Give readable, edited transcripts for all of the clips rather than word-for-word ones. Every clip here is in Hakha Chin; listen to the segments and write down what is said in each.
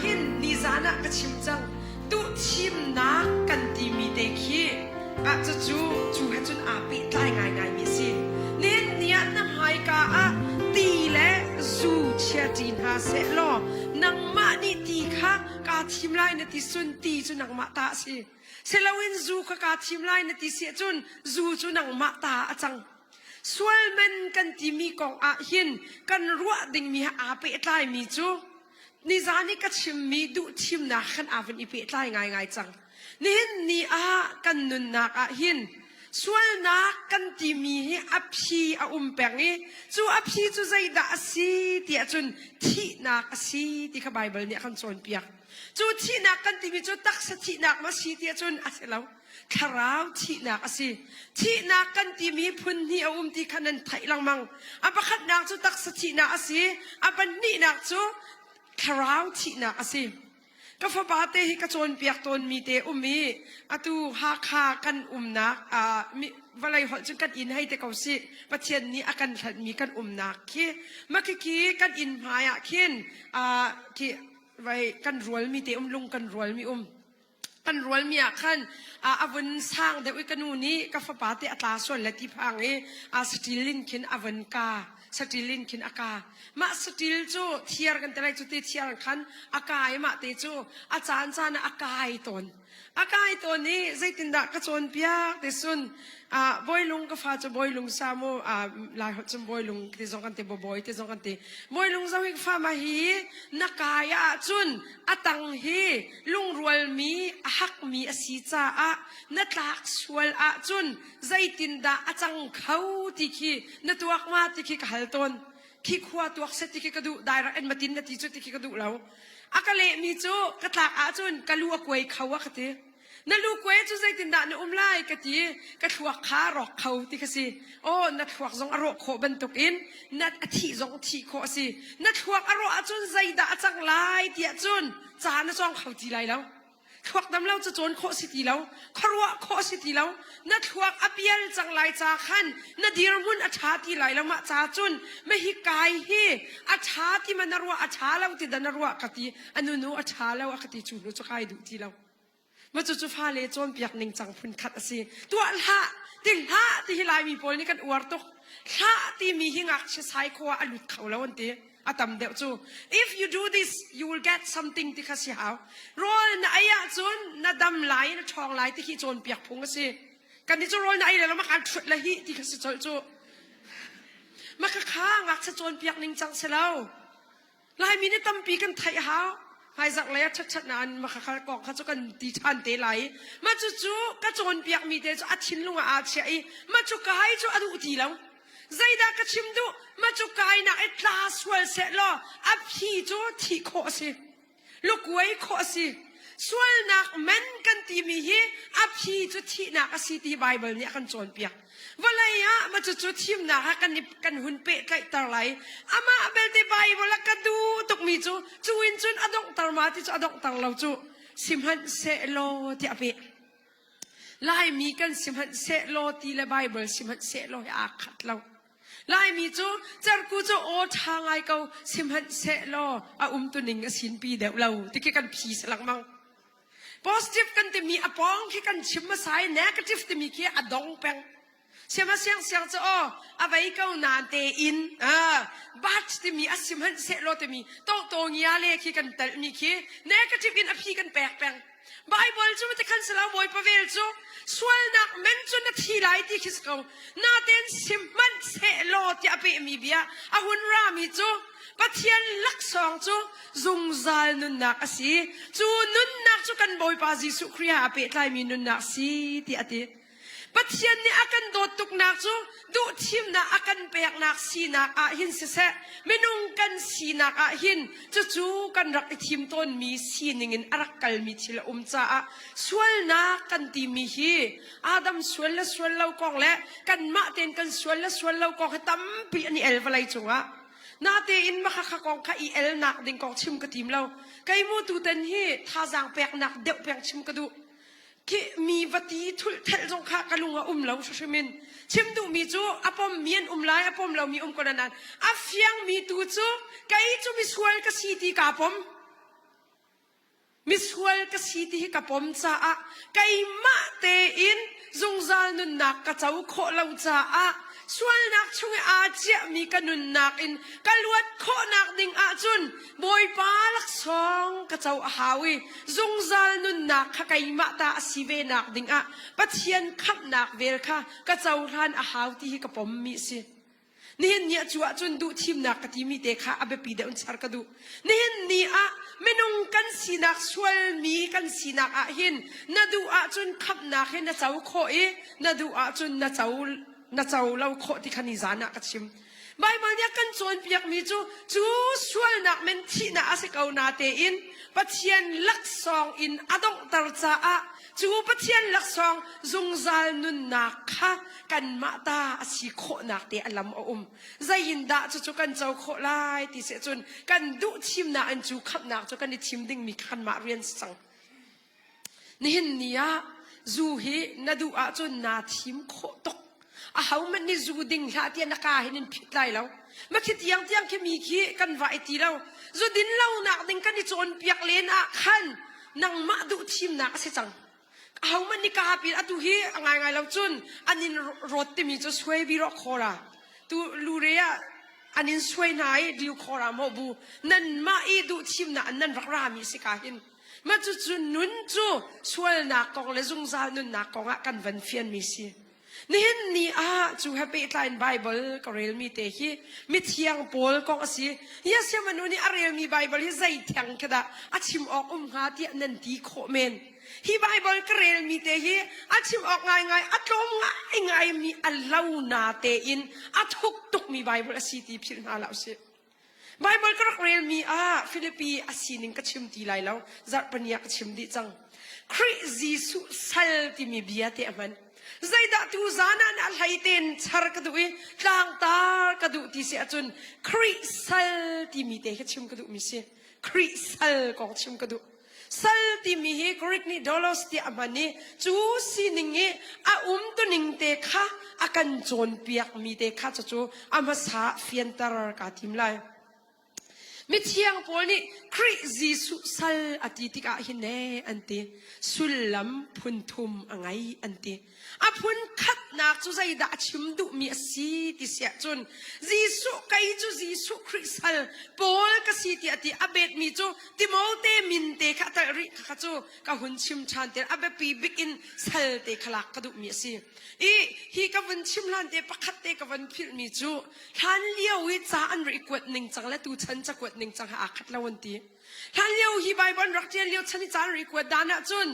hin nizan ah ka chim cang. Duhthimnak kan timi te khi ah cucu cu he cun aa pehtlai ngaingaimi a si. Nihin ni ah na hmaika ah ti le zu chia ṭi hna seh law nangmah nih ti kha kaa thim lai na ti sun ti cu nangmah ta a si. Siloin zu kha kaa thim lai na ti si ahcun zu cu nangmah ta a cang. Sualman kan timi kong ah hin kan ruah dingmi he aa pehtlaimi cu nizan i ka chimmi duhthimnak khan aa vun i pehtlai ngaingai cang. Nihin ni ah kan nunnak ah hin sualnak kan timi hi a phi a um peng i cu a phi cu zeidah a si tiah cun thihnak a si ti kha Baibal nih a kan cawnpiak. Cu thihnak kan timi cu taksa thihnak ma si tiah cun a si lo. Thlarau thihnak a si. Thihnak kan timi phun hnih a um ti kha nan theih lengmang. A pakhatnak cu taksa thihnak a si. A pahnihnak cu thlarau thihnak a si. Ka fapa te hi ka cawnpiak tawnmi te um i atu Hakha kan umnak vawlei holh cun kan inn hei te ko sih Pathian nih a kan hlanhmi kan umnak khi makiki kan inn hmai ah khin khi vai kan rualmi te um lung kan rualmi um kan rualmi ah khan a vun sang deuh i ka nu nih ka fapa te a tla sual le ti phang i a saṭil in khin a vun ka saṭil in khin a ka mah saṭil cu thiar kan ti lai cu ti thiar khan a kai mah te cu a caan caan ah a kai tawn a kai tawn i zeitindah ka cawnpiak ti sun bawilung ka fa cu bawilung sa mu lai holh cun bawilung ti zong kan ti bawi ti zong kan ti bawilung zo hi ka fa ma hi na kai ahcun a tang hi lungrualmi a hakmi a si caah na tlak sual ahcun zeitindah a cang kho ti khi na tuak ma ti khi ka hal tawn khi khua tuak set ti khi ka duh direct en matin na ti cu ti khi ka duh lo a ka lehmi cu ka tlak ahcun ka lu a kuai kho a ka ti Na lu kuai cu zeitindah na um lai ka ti ka thluak kha rawk kho ti ka si aw na thluak zong a rawh khawh bantukin na a thih zong thih khawh a si na thluak a rawh ahcun zeidah a cang lai tiah cun ca na cawng kho ti lai lo thluak dam lo cu cawn khawh si ti lo khuaruah khawh si ti lo na thluak a pial cang lai ca khan na dirhmun a ṭha ti lai lo mah ca cun mahi kai hi a ṭha ti ma na ruah a ṭha lo ti da na ruah ka ti anu nu a ṭha lo a ka ti cu hnu cu kai duh ti lo Ma cucu fale cawnpiak ningcang phun khat a si. Tuah hlah, ti hlah ti hi Laimi pawl nih kan uar tuk. Hlah timi hi ngakchia sai khua a lut kho lo an ti. A tam deuh cu. If you do this, you will get something ti kha si hau. Rawl na ei ahcun na dam lai, na ṭhawng lai ti khi cawnpiak phung a si. Kan nih cu rawl na ei le lo mak an ṭhut le hi ti kha si colh cu. Mah kha ngakchia cawnpiak ningcang si lo. Laimi nih tampi kan theih a hau. Hmaizarh lei ah ṭhatṭhat nain makhakhal kong kha cu kan ti ṭhan te lai. Mah cucu ka cawnpiakmi te cu a thinlung ah aa chiah i mah cu kai cu a duh ti lo. Zeidah ka chim duh? Mah cu kainak i tla sual seh law a phi cu thih khawh a si. Lukuai khawh a si. Sualnak man kan timi hi a phi cu thihnak a si ti Baibal nih a kan cawnpiak. Vawlei ah ma cucu thimnak ah kan, kan hun pehtlaihter lai. Amah belte Bible a ka duh tukmi cu cu in cun a donghter ma ti cu a donghter lo cu sihmanhsehlaw tiah a peh. Laimi kan sihmanhsehlaw ti le Bible sihmanhsehlaw hi aa khat lo. Laimi cu cerku cu aw ṭha ngai ko sihmanhsehlaw a umtuning a sinpi deuh lo ti khi kan phi lengmang. Positive kan timi a pawng khi kan chim hmasa i negative timi khi a dong peng. Siama siang siang cu aw a vei ko nan te in but timi a sim hmanh sehlaw timi to to ngia le khi kan telh mi khi negative in a phi kan pek peng. Bible cu ti khan sala Bawipa vel cu sualnak men cu na thi lai ti khi si ko. Natein sim hmanh sehlaw tiah a pehmi bia a hun rami cu Pathian laksawng cu zungzal nunnak a si. Cu nunnak cu kan Bawipa Jesuh Khrih ah a pehtlaimi nunnak si tiah a ti. Pathian nih a kan dawt tuknak cu duhthimnak a kan peknak sinak ah hin siseh, minung kan sinak ah hin cucu kan rak i thim tawnmi sining in a rak kalmi thil a um caah sualnak kan timi hi Adam sual le sual lo kong le kanmah tein kan sual le sual lo kong hi tampi an i el vawlei cungah. Natein makhakha kong kha i elnak ding kong chim ka tim lo. Kei mu tutan hi thazaang peknak deuh peng chim ka duh. Khi mi va ti thulh thelh zong kha ka lung a um lo hrim in. Chim duhmi cu a pom mi an um lai, a pom lomi um ko nain a fiangmi tu cu kei cu misual ka si ti kaa pom. Misual ka si ti hi ka pom caah keimah tein zungzal nunnak ka co khawh lo caah sualnak chung i aa ciahmi ka nunnak in ka luat khawhnak ding ahcun Bawipa laksawng ka co a hau i zungzal nunnak kha keimah ta a si ve nak ding ah Pathian khamhnak vel kha ka cohlan a hau ti hi ka pommi a si. Nihin ni ah cu ahcun duh thimnak ka timi te kha a biapi deuh in char ka duh. Nihin ni ah minung kan sinak sualmi kan sinak ah hin na duh ahcun khamhnak hi na co khawh i na duh ahcun na co na co lo khawh ti kha ni zan ah ka chim. Baibal nih a kan cawnpiakmi cu cu sualnak men thihnak a si ko na tein Pathian laksawng in a donghter caah cu Pathian laksawng zungzal nunnak kha kanmah ta a si khawhnak te a lam a um. Zei in dah cucu kan co khawh lai ti seh cun kan duh thimnak in cu khamhnak cu kan i thim dingmi kha kanmah rian si cang. Nihin ni ah zu hi na duh ahcun naa thim khawh tuk. Ahohmanh nih zu ding hlah tiah na kaa hin in phit lai lo. Ma khi tiang tiang khi mi khi kan va i ti lo. Zu din lonak ding kan i cawnpiak len ah khan nangmah duh thimnak a si cang. Ahohmanh nih kaa pin atu hi a ngaingai lo cun an in rawt timi cu suai bi rawh khawra. Tu lure ah an in suai hna i diu khawra maw bu nanmah i duh thimnak an nan rak rami si ka hin. Mah cucu nun cu sualnak kong le zungzal nunnak kong ah kan van fianmi si. Nihin ni ah cu he pehtlai in Bible ka relmi te hi mithiang Paul kong a si. Yesiamanu nih a relmi Bible hi zei theng khi dah a chim awk um hnga tiah nan ti khawh men. Hi Bible ka relmi te hi a chim awk ngaingai a tlawm ngaingaimi a lo na tein a thuk tukmi Bible a si ti philh hna hlah usih. Baibal ka rak relmi ah Filipi a sining ka chim ti lai lo. Zarhpini ah ka chim dih cang. Khrih Jesuh sal timi bia te a hman. Zeidah tu zan ah na hlei tein char ka duh i tlangtar ka duh ti si ahcun Khrih sal timi te kha chim ka duhmi si. Khrih sal kong chim ka duh. Sal timi hi Greek nih dolos tiah a hman i cu sining i a umtuning te kha a kan cawnpiakmi te kha cucu a hmasa fianter kaa tim lai. Mithiang Paul nih Khrih Jesuh sal a ti tikah hin ne an ti. Sullam phun thum a ngei an ti. A phun khatnak cu zeidah a chim duhmi a si ti siah cun Jesuh kei cu Jesuh Khrih sal Paul ka si tiah ti a betmi cu Timote min te kha a telh rih kha cu ka hun chim ṭhan te a biapi bik in sal te kha lak ka duhmi a si. I hi ka vun chim hlan te pakhat te ka van philhmi cu hlan lio i ca an rak i kuat ning cang le tuchan cakuat ning cang ha aa khat lo an ti. Hlan lio hi Bible an rak ṭial lio chan i ca an rak i kuat dan ahcun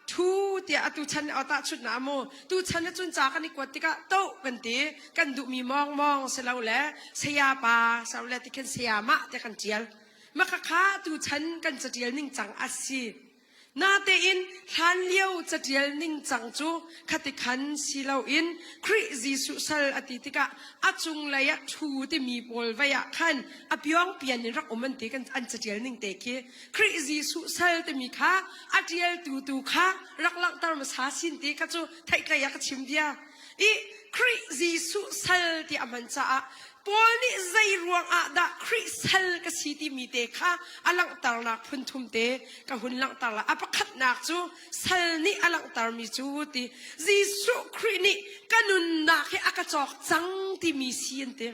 Thu tiah atu chan ah tahchunhnak mu tu chan ah cun ca kan i kuat tikah toh kan ti kan duhmi mawngmawng si lo le saya pa si lo le tikhin saya mah tiah kan ṭial maka kha tu chan kan caṭial ning cang a si natein hlan lio caṭial ning cang cu khati khan si loin Khrih Jesuh sal a ti tikah a cunglei ah ṭhu timi pawl vei ah khan a piongpian in rak um an ti kan an caṭial ning te khi Khrih Jesuh sal timi kha a ṭialtu tu kha rak langhter hmasa sin ti kha cu theihtlei ah ka chim bia. I Khrih Jesuh sal ti a hman caah Paul nih zei ruang ah dah Khrih sal ka si timi te kha a langhternak phun thum te ka hun langhter la. A pakhatnak cu sal nih a langhtermi cu ti Jesuh Khrih nih ka nunnak hi a ka cawk cang timi si an ti.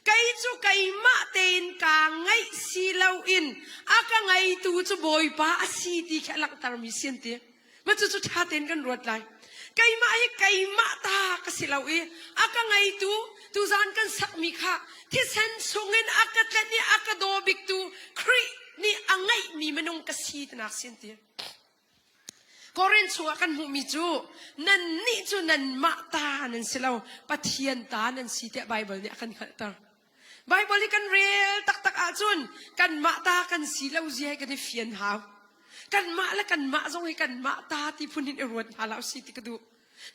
Kei cu keimah tein kaa ngaih si loin a ka ngeitu cu Bawipa a si ti khi a langhtermi si an ti. Mah cucu ṭha tein kan ruat lai. Keimah hi keimah ta ka si lo i a ka ngeitu tuzan kan sakmi kha thisen chungin a ka tlenh i a ka daw biktu Khrih nih a ngeihmi minung ka si tinak si an ti. Korin chungah kan hmuhmi cu nannih cu nanmah ta nan si lo, Pathian ta nan si tiah Baibal nih a kan hngalhter. Baibal hi kan rel taktak ahcun kanmah ta kan si lo zia hi kan i fian hau. Kanmah le kanmah zong hi kanmah ta ti phun hin i ruat hna hlah usih ti ka duh.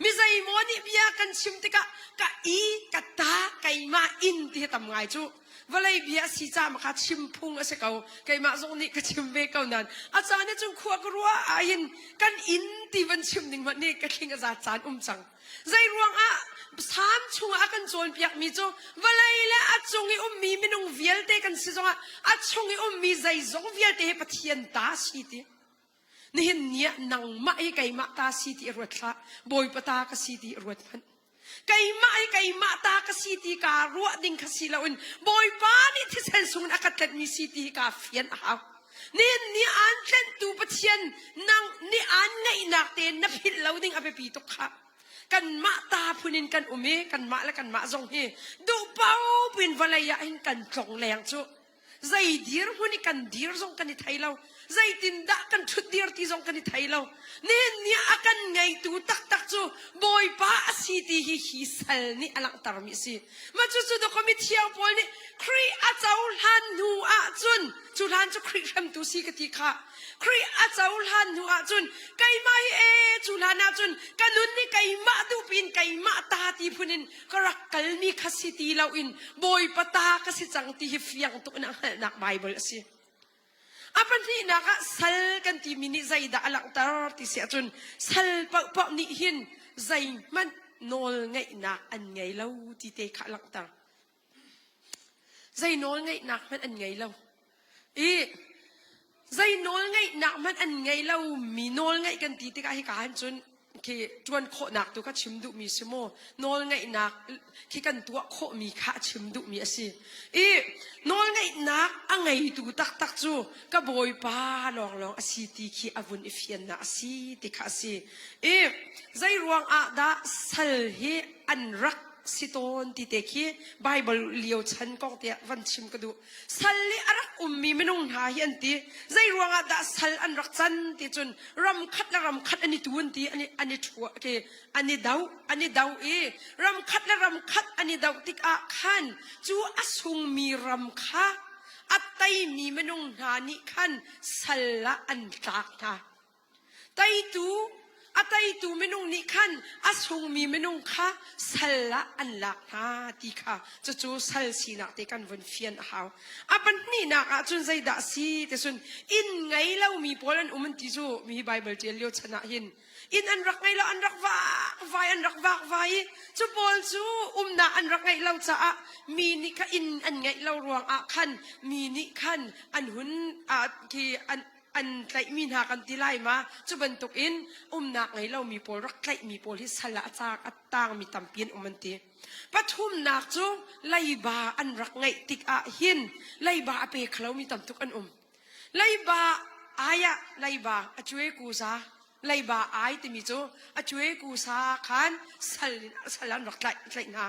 Mi zeimaw nih bia kan chim tikah ka i ka ta keimah in ti hi tam ngai cu. Vawlei bia a si caah kha chim phung a si ko. Keimah zong nih ka chim ve ko nain a caan ah cun khua ka ruah ahhin kan inn ti van chim ding hmanh nih ka thling a zat caan um cang. Zei ruangah Psalm chungah a kan cawnpiakmi cu vawlei le a cung i. i ummi minung vialte kan si zongah a chung i ummi zeizong vialte hi Pathian ta si ti. Nihin ni ah nangmah hi keimah ta si ti ruat hlah. Bawipa ta ka si ti ruat hmanh. Keimah hi keimah ta ka si ti kaa ruah ding kha si loin Bawipa nih thisen sungin a ka tlenhmi si ti hi kaa fian a hau. Nihin ni aan tlenhtu Pathian nang nih aan ngaihnak tein na philh lo ding a biapi tuk khah. Kanmah ta phun in kan um i kanmah le kanmah zong hi duh paoh in vawlei ah hin kan tlong leng cu. Zei dirhmun i kan dir zong kan i thei lo. Zeitindah kan ṭhut dir ti zong kan i thei lo. Nihin ni ah a kan ngeitu taktak cu Bawipa a si ti hi hi sal nih a langhtermi a si. Mah cucu dawkaw mithiang Paul nih Khrih a cohlan hnu ahcun cu hlan cu Khrih hremtu si ka ti kha. Khrih a cohlan hnu ahcun keimah hi ee cu hlan ahcun ka nun nih keimah duhpi in keimah ta ti phun in ka rak kalmi kha si ti loin Bawipa ta ka si cang ti hi fiang tuk in a hngalhnak Baibal a si. A pahnihnak ah sal kan timi nih zeidah a langhter ti si ahcun sal paohpaoh nih hin zeihmanh nawl ngeihnak an ngei lo ti te kha a langhter. Zei nawl ngeihnak hmanh an ngei lo. I zei nawl ngeihnak hmanh an ngei lo mi nawl ngeih kan ti tikah hika hin cun khi ṭuan khawhnak tu kha chim duhmi si maw nawl ngeihnak khi kan tuah khawhmi kha a chim duhmi a si. I nawl ngeihnak a ngeitu taktak cu ka bawipa lawnglawng a si ti khi a vun i fiannak a si ti kha a si. I zei ruang ah dah sal hi an rak si tawn ti te khi Bible lio chan kong tiah van chim ka duh. Sal i a rak ummi minung hna hi an ti. Zei ruangah dah sal an rak can ti cun ram khat le ram khat an i tu an ti an i an i ṭhua ke an i do an i do i ram khat le ram khat an i doh tikah khan cu a sungmi ram kha a teimi minung hna nih khan sal ah an tlak hna. Teitu a teitu minung nih khan a sungmi minung kha sal ah an lak hna ti kha cucu sal sinak te kan vun fian a hau. A pahnihnak ah cun zeidah a si ti cun inn ngei lomi pawl an um an ti cu mi Bible ṭial lio chan ah hin inn an rak ngei lo an rak vakvai an rak vakvai i cu pawl cu umnak an rak ngeih lo caah mi nih kha inn an ngeih lo ruangah khan mi nih khan an hun khi an an tlaihmi hna kan ti lai ma cu bantukin umnak ngei lomi pawl rak tlaihmi pawl hi sal ah a caak a tangmi tampi an um an ti pathumnak cu leiba an rak ngeih tikah hin leiba a pe kholomi tam tuk an um leiba ai ah leiba a cuai kuza leiba ai timi cu a cuai kusa khan sal sal an rak tlaih tlaih hna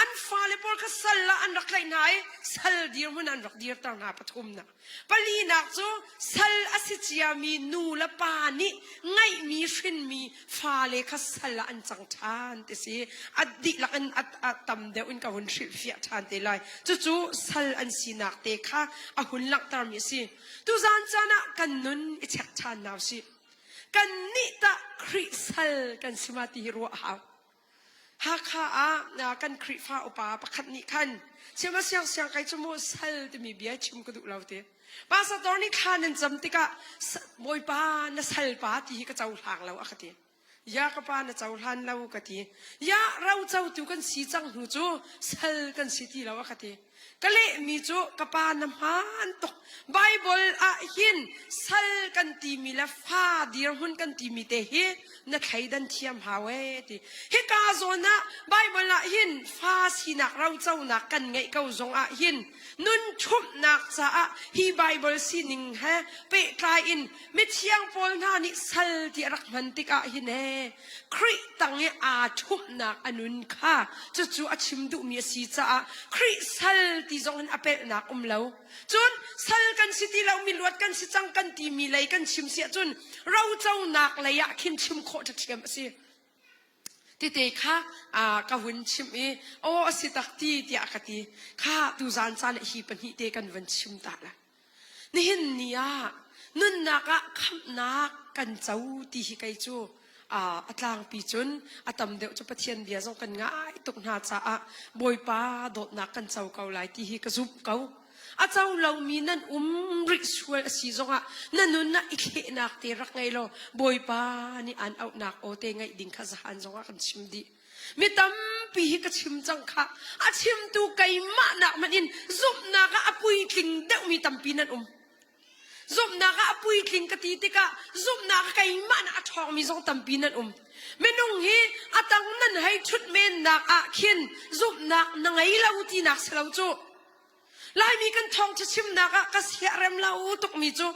an fale pawl kha sal ah an rak tlaih hna i sal dirhmun an rak dirter hna pathumnak Palinak cu sal a si ciami nu le pa nih ngeihmi hrinmi fale kha sal ah an cang ṭhan ti si. A dihlak in a tam deuh in ka hun hrilhfiah ṭhan te lai. Cucu sal an sinak te kha a hun langhtermi a si. Tuzan caan ah kan nun i check ṭhan hna usih. Kannih tah Khrih sal kan si ma ti hi ruah a hau. Hakha ah kan Khrihfa upa pakhat nih khan siama siang siang kai cu mu sal timi bia chim ka duh lo ti. Pastor nih thla nan cam tikah Bawipa na salpa ti hi ka cohlang lo a ka ti. Ya ka pa na cohlan lo ka ti. Ya ro cotu kan si cang hnu cu sal kan si ti lo a ka ti. Ka lehmi cu ka pa na hmaan tuk. Baibal ah hin sal kan timi le fa dirhmun kan timi te hi na thleidan thiam hau ee ti. Hika zawn ah Baibal ah hin fa sinak roconak kan ngeih ko zong ah hin nun ṭhumhnak caah hi Baibal sining he pehtlai in mithiang pawl hna nih sal ti a rak hman tikah hin ee Khrih tang i aa ṭhumhnak a nun kha cucu a chim duhmi a si caah Khrih sal ti zong in a pelhnak um lo. Cun sal kan si ti lo miluat kan si cang kan timi lei kan chim si ahcun roconak lei ah khin chim khawh ṭhiam a si. Tete kha ka hun chimh i aw a si tak ti tiah ka ti. Kha tuzaan caan hi pahnih te kan van chim ta la. Nihin ni ah nunnak ah khamhnak kan co ti hi kei cu a tlangpi cun a tam deuh cu Pathian bia zong kan ngai tuk hna caah Bawipa dawtnak kan co ko lai ti hi ka zumh ko. A co lomi nan um rih sual a si zongah na nun ah i thlehnak te rak ngei law Bawipa nih aan auhnak aw te ngaih ding kha zahan zongah kan chim dih. Mi tampi. tampi hi ka chim cang kha. A chimtu keimah nak hmanh in zumhnak ah a puitling deuhmi tampi nan um. Zumhnak ah a puitling ka ti tikah zumhnak ah keimah nak a ṭhawngmi zong tampi nan um. Minung hi a tang nan hei ṭhut mennak ah khin zumhnak na ngei lo tinak si lo cu. Laimi kan thawngṭha chimnak ah ka siarem lo tukmi cu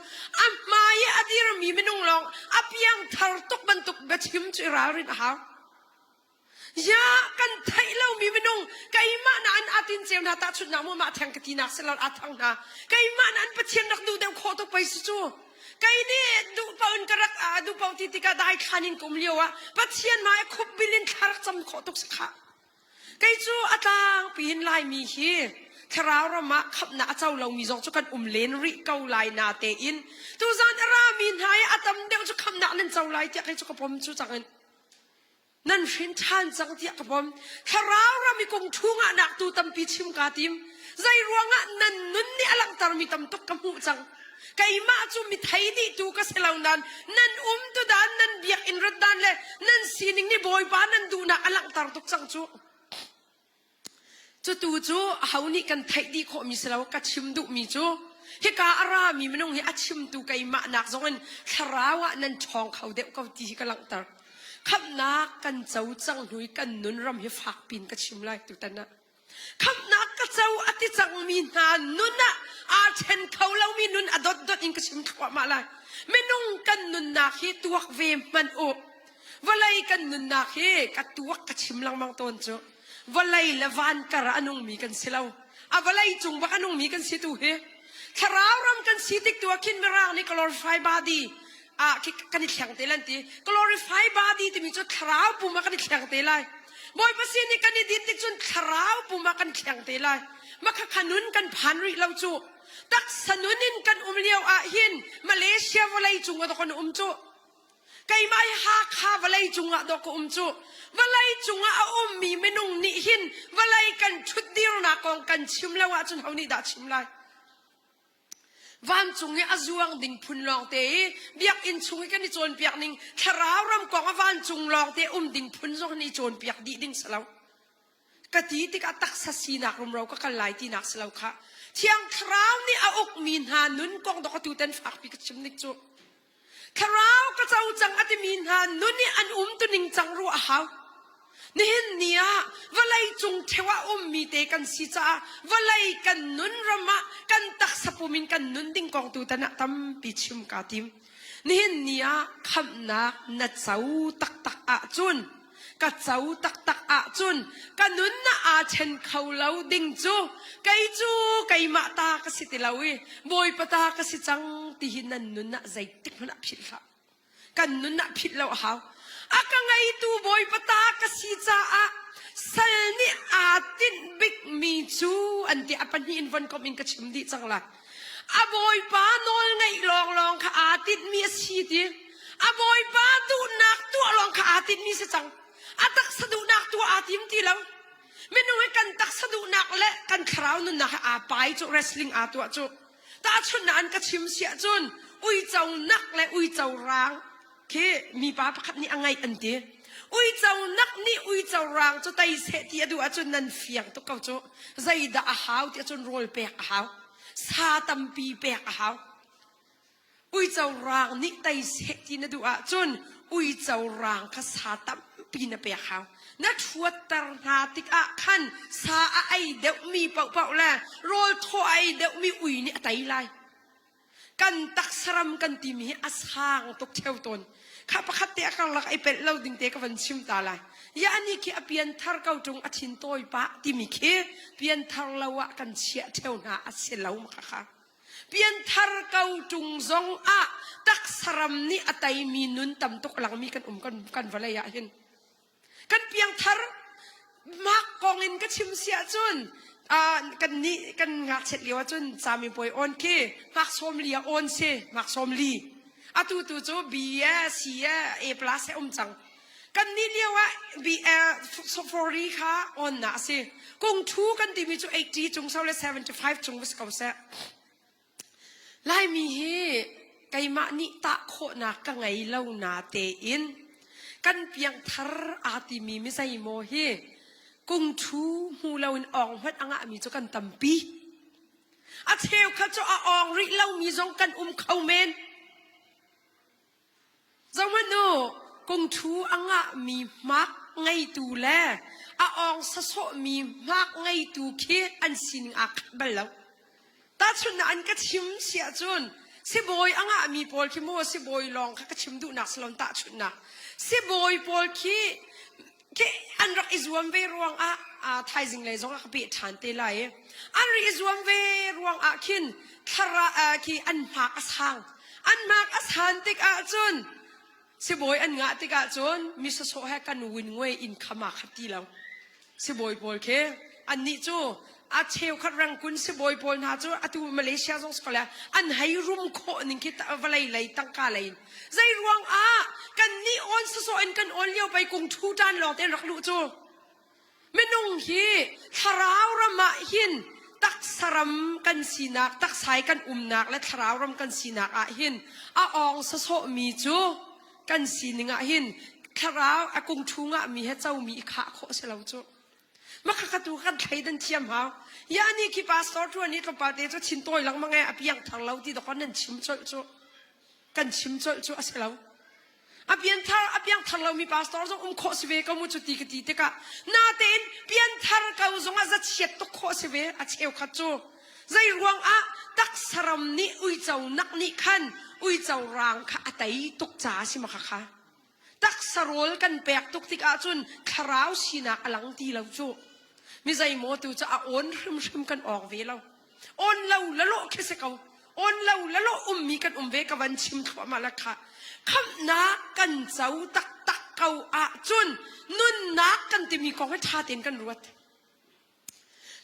a hmai i a dirmi minung lawng a piangthar tuk bantuk biachim cu i ralrin a hau. Ya kan theih lomi minung keimah na an atin ceu hna tahchunhnak mu mah theng ka tinak si lo a thang hna keimah na an Pathian rak duh deuh khawh tuk pei si cu kei nih duh paoh in ka rak duh paoh ti tikah dai thlan in ka um lio ah Pathian hmai khup bil in thla rak cam khawh tuk si khah Kei cu a tlangpi in Laimi hi thlarau ram ah khamhnak a co lomi zong cu kan um len rih ko lai na tein tuzan a rami hna i a tam deuh cu khamhnak nan co lai tiah kei cu ka pom cu cang in nan hrin ṭhan cang tiah ka pom. Thlarau ram i kung ṭhu ngahnak tu tampi chim kaa tim. Zei ruangah nan nun nih a langhtermi tam tuk ka hmuh cang. Keimah cu mi thei dihtu ka si lo nain nan umtu dan, nan biakinn rat dan le nan sining nih Bawipa nan duhnak a langhter tuk cang cu. Cutu cu aho nih kan theih dih khawhmi si lo ka chim duhmi cu hika a rami minung hi a chimtu keimah nak zongin thlarau ah nan ṭhawng kho deuh ko ti hi ka langhter. Khamhnak kan co cang hnu i kan nun ram hi fak pin ka chim lai tutan ah. Khamhnak ka co a ti cangmi hna nun ah aa ṭhen kho lomi nun a dotdot in ka chim thluahmah lai. Minung kan nunnak hi tuak ve hmanh u. Vawlei kan nunnak hi ka tuak ka chim lengmang tawn cu. Vawlei le van kar ah a nungmi kan si lo. A vawlei cung bak a nungmi kan si tu hi. Thlarau ram kan si tik tu ah khin Mirang nih glorify body ah kan i thleng te lan ti. Glorify body timi cu thlarau pum ah kan i thleng te lai. Bawipa sin i kan i din tik cun thlarau pum ah kan thleng te lai. Makhakha nun kan phan rih lo cu. Taksa nun in kan um lio ah hin Malaysia vawlei cung ah kan um cu. Keimah hi Hakha vawlei cung ah dawh ka um cu. Vawlei cung ah a ummi minung nih hin vawlei kan ṭhutdirnak kong kan chim lo ahcun ho nih dah chim lai? Vancung i a zuang ding phun lawngte i biakinn chung i kan i cawnpiak ning thlarau ram kong a vancung lawngte um ding phun zong nih cawnpiak dih ding si lo. Ka ti tikah taksa sinak rumro ka kal lai tinak si lo kha. Thiang Thlarau nih a ukmi hna nun kong dok atu ten fakpi ka chim nik cu. Thlarau ka co cang a timi hna nun i an umtu ning cang ruah a hau. Nihin ni ah vawlei cung ṭheo ah ummi te kan si caah vawlei kan nun ram ah kan taksa pum in kan nun ding kong tu tan ah tampi chim kaa tim. Nihin ni ah khamhnak na co taktak ahcun ka co taktak ahcun ka nun na aa chen kho lo ding cu kei cu keimah ta ka si ti lo i Bawipa ta ka si cang ti hi nan nun ah zeitik hmanh ah philh hlah. Kan nun ah philh lo a hau. A ka ngeitu Bawipa ta ka si caah sal nih aa tinh bikmi cu an ti a pahnih in von komh in ka chim dih cang lai. A Bawipa nawl ngaih lawnglawng kha aa tinhmi a si ti. A Bawipa duhnak tuah lawng kha aa tinhmi si cang. A taksa duhnak tuah aa tim ti lo. Minung hi kan taksa duhnak le kan thlarau nunnak hi aa pai cu wrestling aa tuah cu. Tahchunhnak an ka chim siah cun uico nak le uico raang khi mipa pakhat nih a ngaih an ti. Uico nak nih uico raang cu tei seh ti a duh ahcun nan fiang tuk ko cu. Zeidah a hau ti ahcun rawl pek a hau. Sa tampi pek a hau. Uico raang nih tei seh ti na duh ahcun uico raang kha sa tampi na pek hau. Na ṭhuatter hna tikah khan sa a ei deuhmi paohpaoh le rawl thaw a ei deuhmi ui nih a tei lai. Kan taksaram kan timi hi a sang tuk ṭheo tawn. Kha pakhat te a karlak i pelh lo ding te ka van chim ta lai. Ya ani khi a pianthar ko ṭung a thin tawi pah timi khi pianthar lo ah kan chiah ṭheo hna a si lo ma kha. Pianthar ko ṭung zong ah taksaram nih a teimi nun tam tuk a langmi kan um kan, kan vawlei ah hin. Kan piangthar mak kong in ka chim si ahcun kan nih kan ngakchiat lio ahcun camipuai on khi hngak sawm li ah on si hngak sawm li atu tu cu B e C e A plus he um cang kan nih lio ah B e kha on na a si kung thu kan timi cu 80 cung so le 75 cung va si ko seh Laimi hi keimah nih tah khawhnak ka ngei lo na tein kan piangthar aa timi mi zeimaw hi. Kungṭhu hmu loin awng hmanh a ngahmi cu kan tampi. A cheukhat cu a awng rih lomi zong kan um kho men. Zohhmanh u, kungṭhu a ngahmi hmak ngeitu le a awng sasawhmi hmak ngeitu khi an sining aa khat bal lo. Tahchunhnak an ka chim si ahcun sibawi a ngahmi pawl khi maw sibawi lawng kha ka chim duhnak si lo tahchunhnak. Sibawi pawl khi khi an rak i zuam ve ruangah thaizing lei zong ah ka peh ṭhan te lai i an rak i zuam ve ruangah khin thlara khi an hmak a sang. An hmak a san tik ahcun sibawi an ngah tik ahcun mi sawsawh he kan win ngui inn khama khat ti lo. Sibawi pawl khi annih cu a cheukhat rangkun sibawi pawl hna cu atu Malaysia zong si ko le an hei rum khawh ning khi vawlei lei tangka lei in zei ruang ah kan nih awn sawsawh in kan awn lio pei kung thu tan lawng te rak luh cu minung hi thlarau ram ah hin taksa ram kan sinak taksai kan umnak le thlarau ram kan sinak ah hin a awng sawsawh mi cu kan sining ah hin thlarau a kung thu ngah mi he co mi i khah khawh si lo cu Makhakha tu kan thleidan thiam hau. Ya ni khi pastor tuan i tlawmpal te cu thin tawi lengmang e a piang thar lo ti dok nan chim colh cu. Kan chim colh cu a si lo. A pian thar a piang thar lomi pastor zong um khawh si ve ko mu cu ti ka ti tikah natein pian thar ko zong ah zachiat tuk khawh si ve a cheukhat cu. Zei ruang ah taksaram nih uico nak nih khan uico rang kha a tei tuk ca si makhakha. Taksa rawl kan pek tuk tik ahcun thlarau sinak a lang ti lo cu. Mi zeimaw tu cu a awn hrimhrim kan awk ve lo. Awn lo lalawh khi si ko. Awn lo lalawh ummi kan um ve ka van chim thluahmah la kha. Khamhnak kan co taktak ko ahcun nunnak kan timi kong hi ṭha tein kan ruat.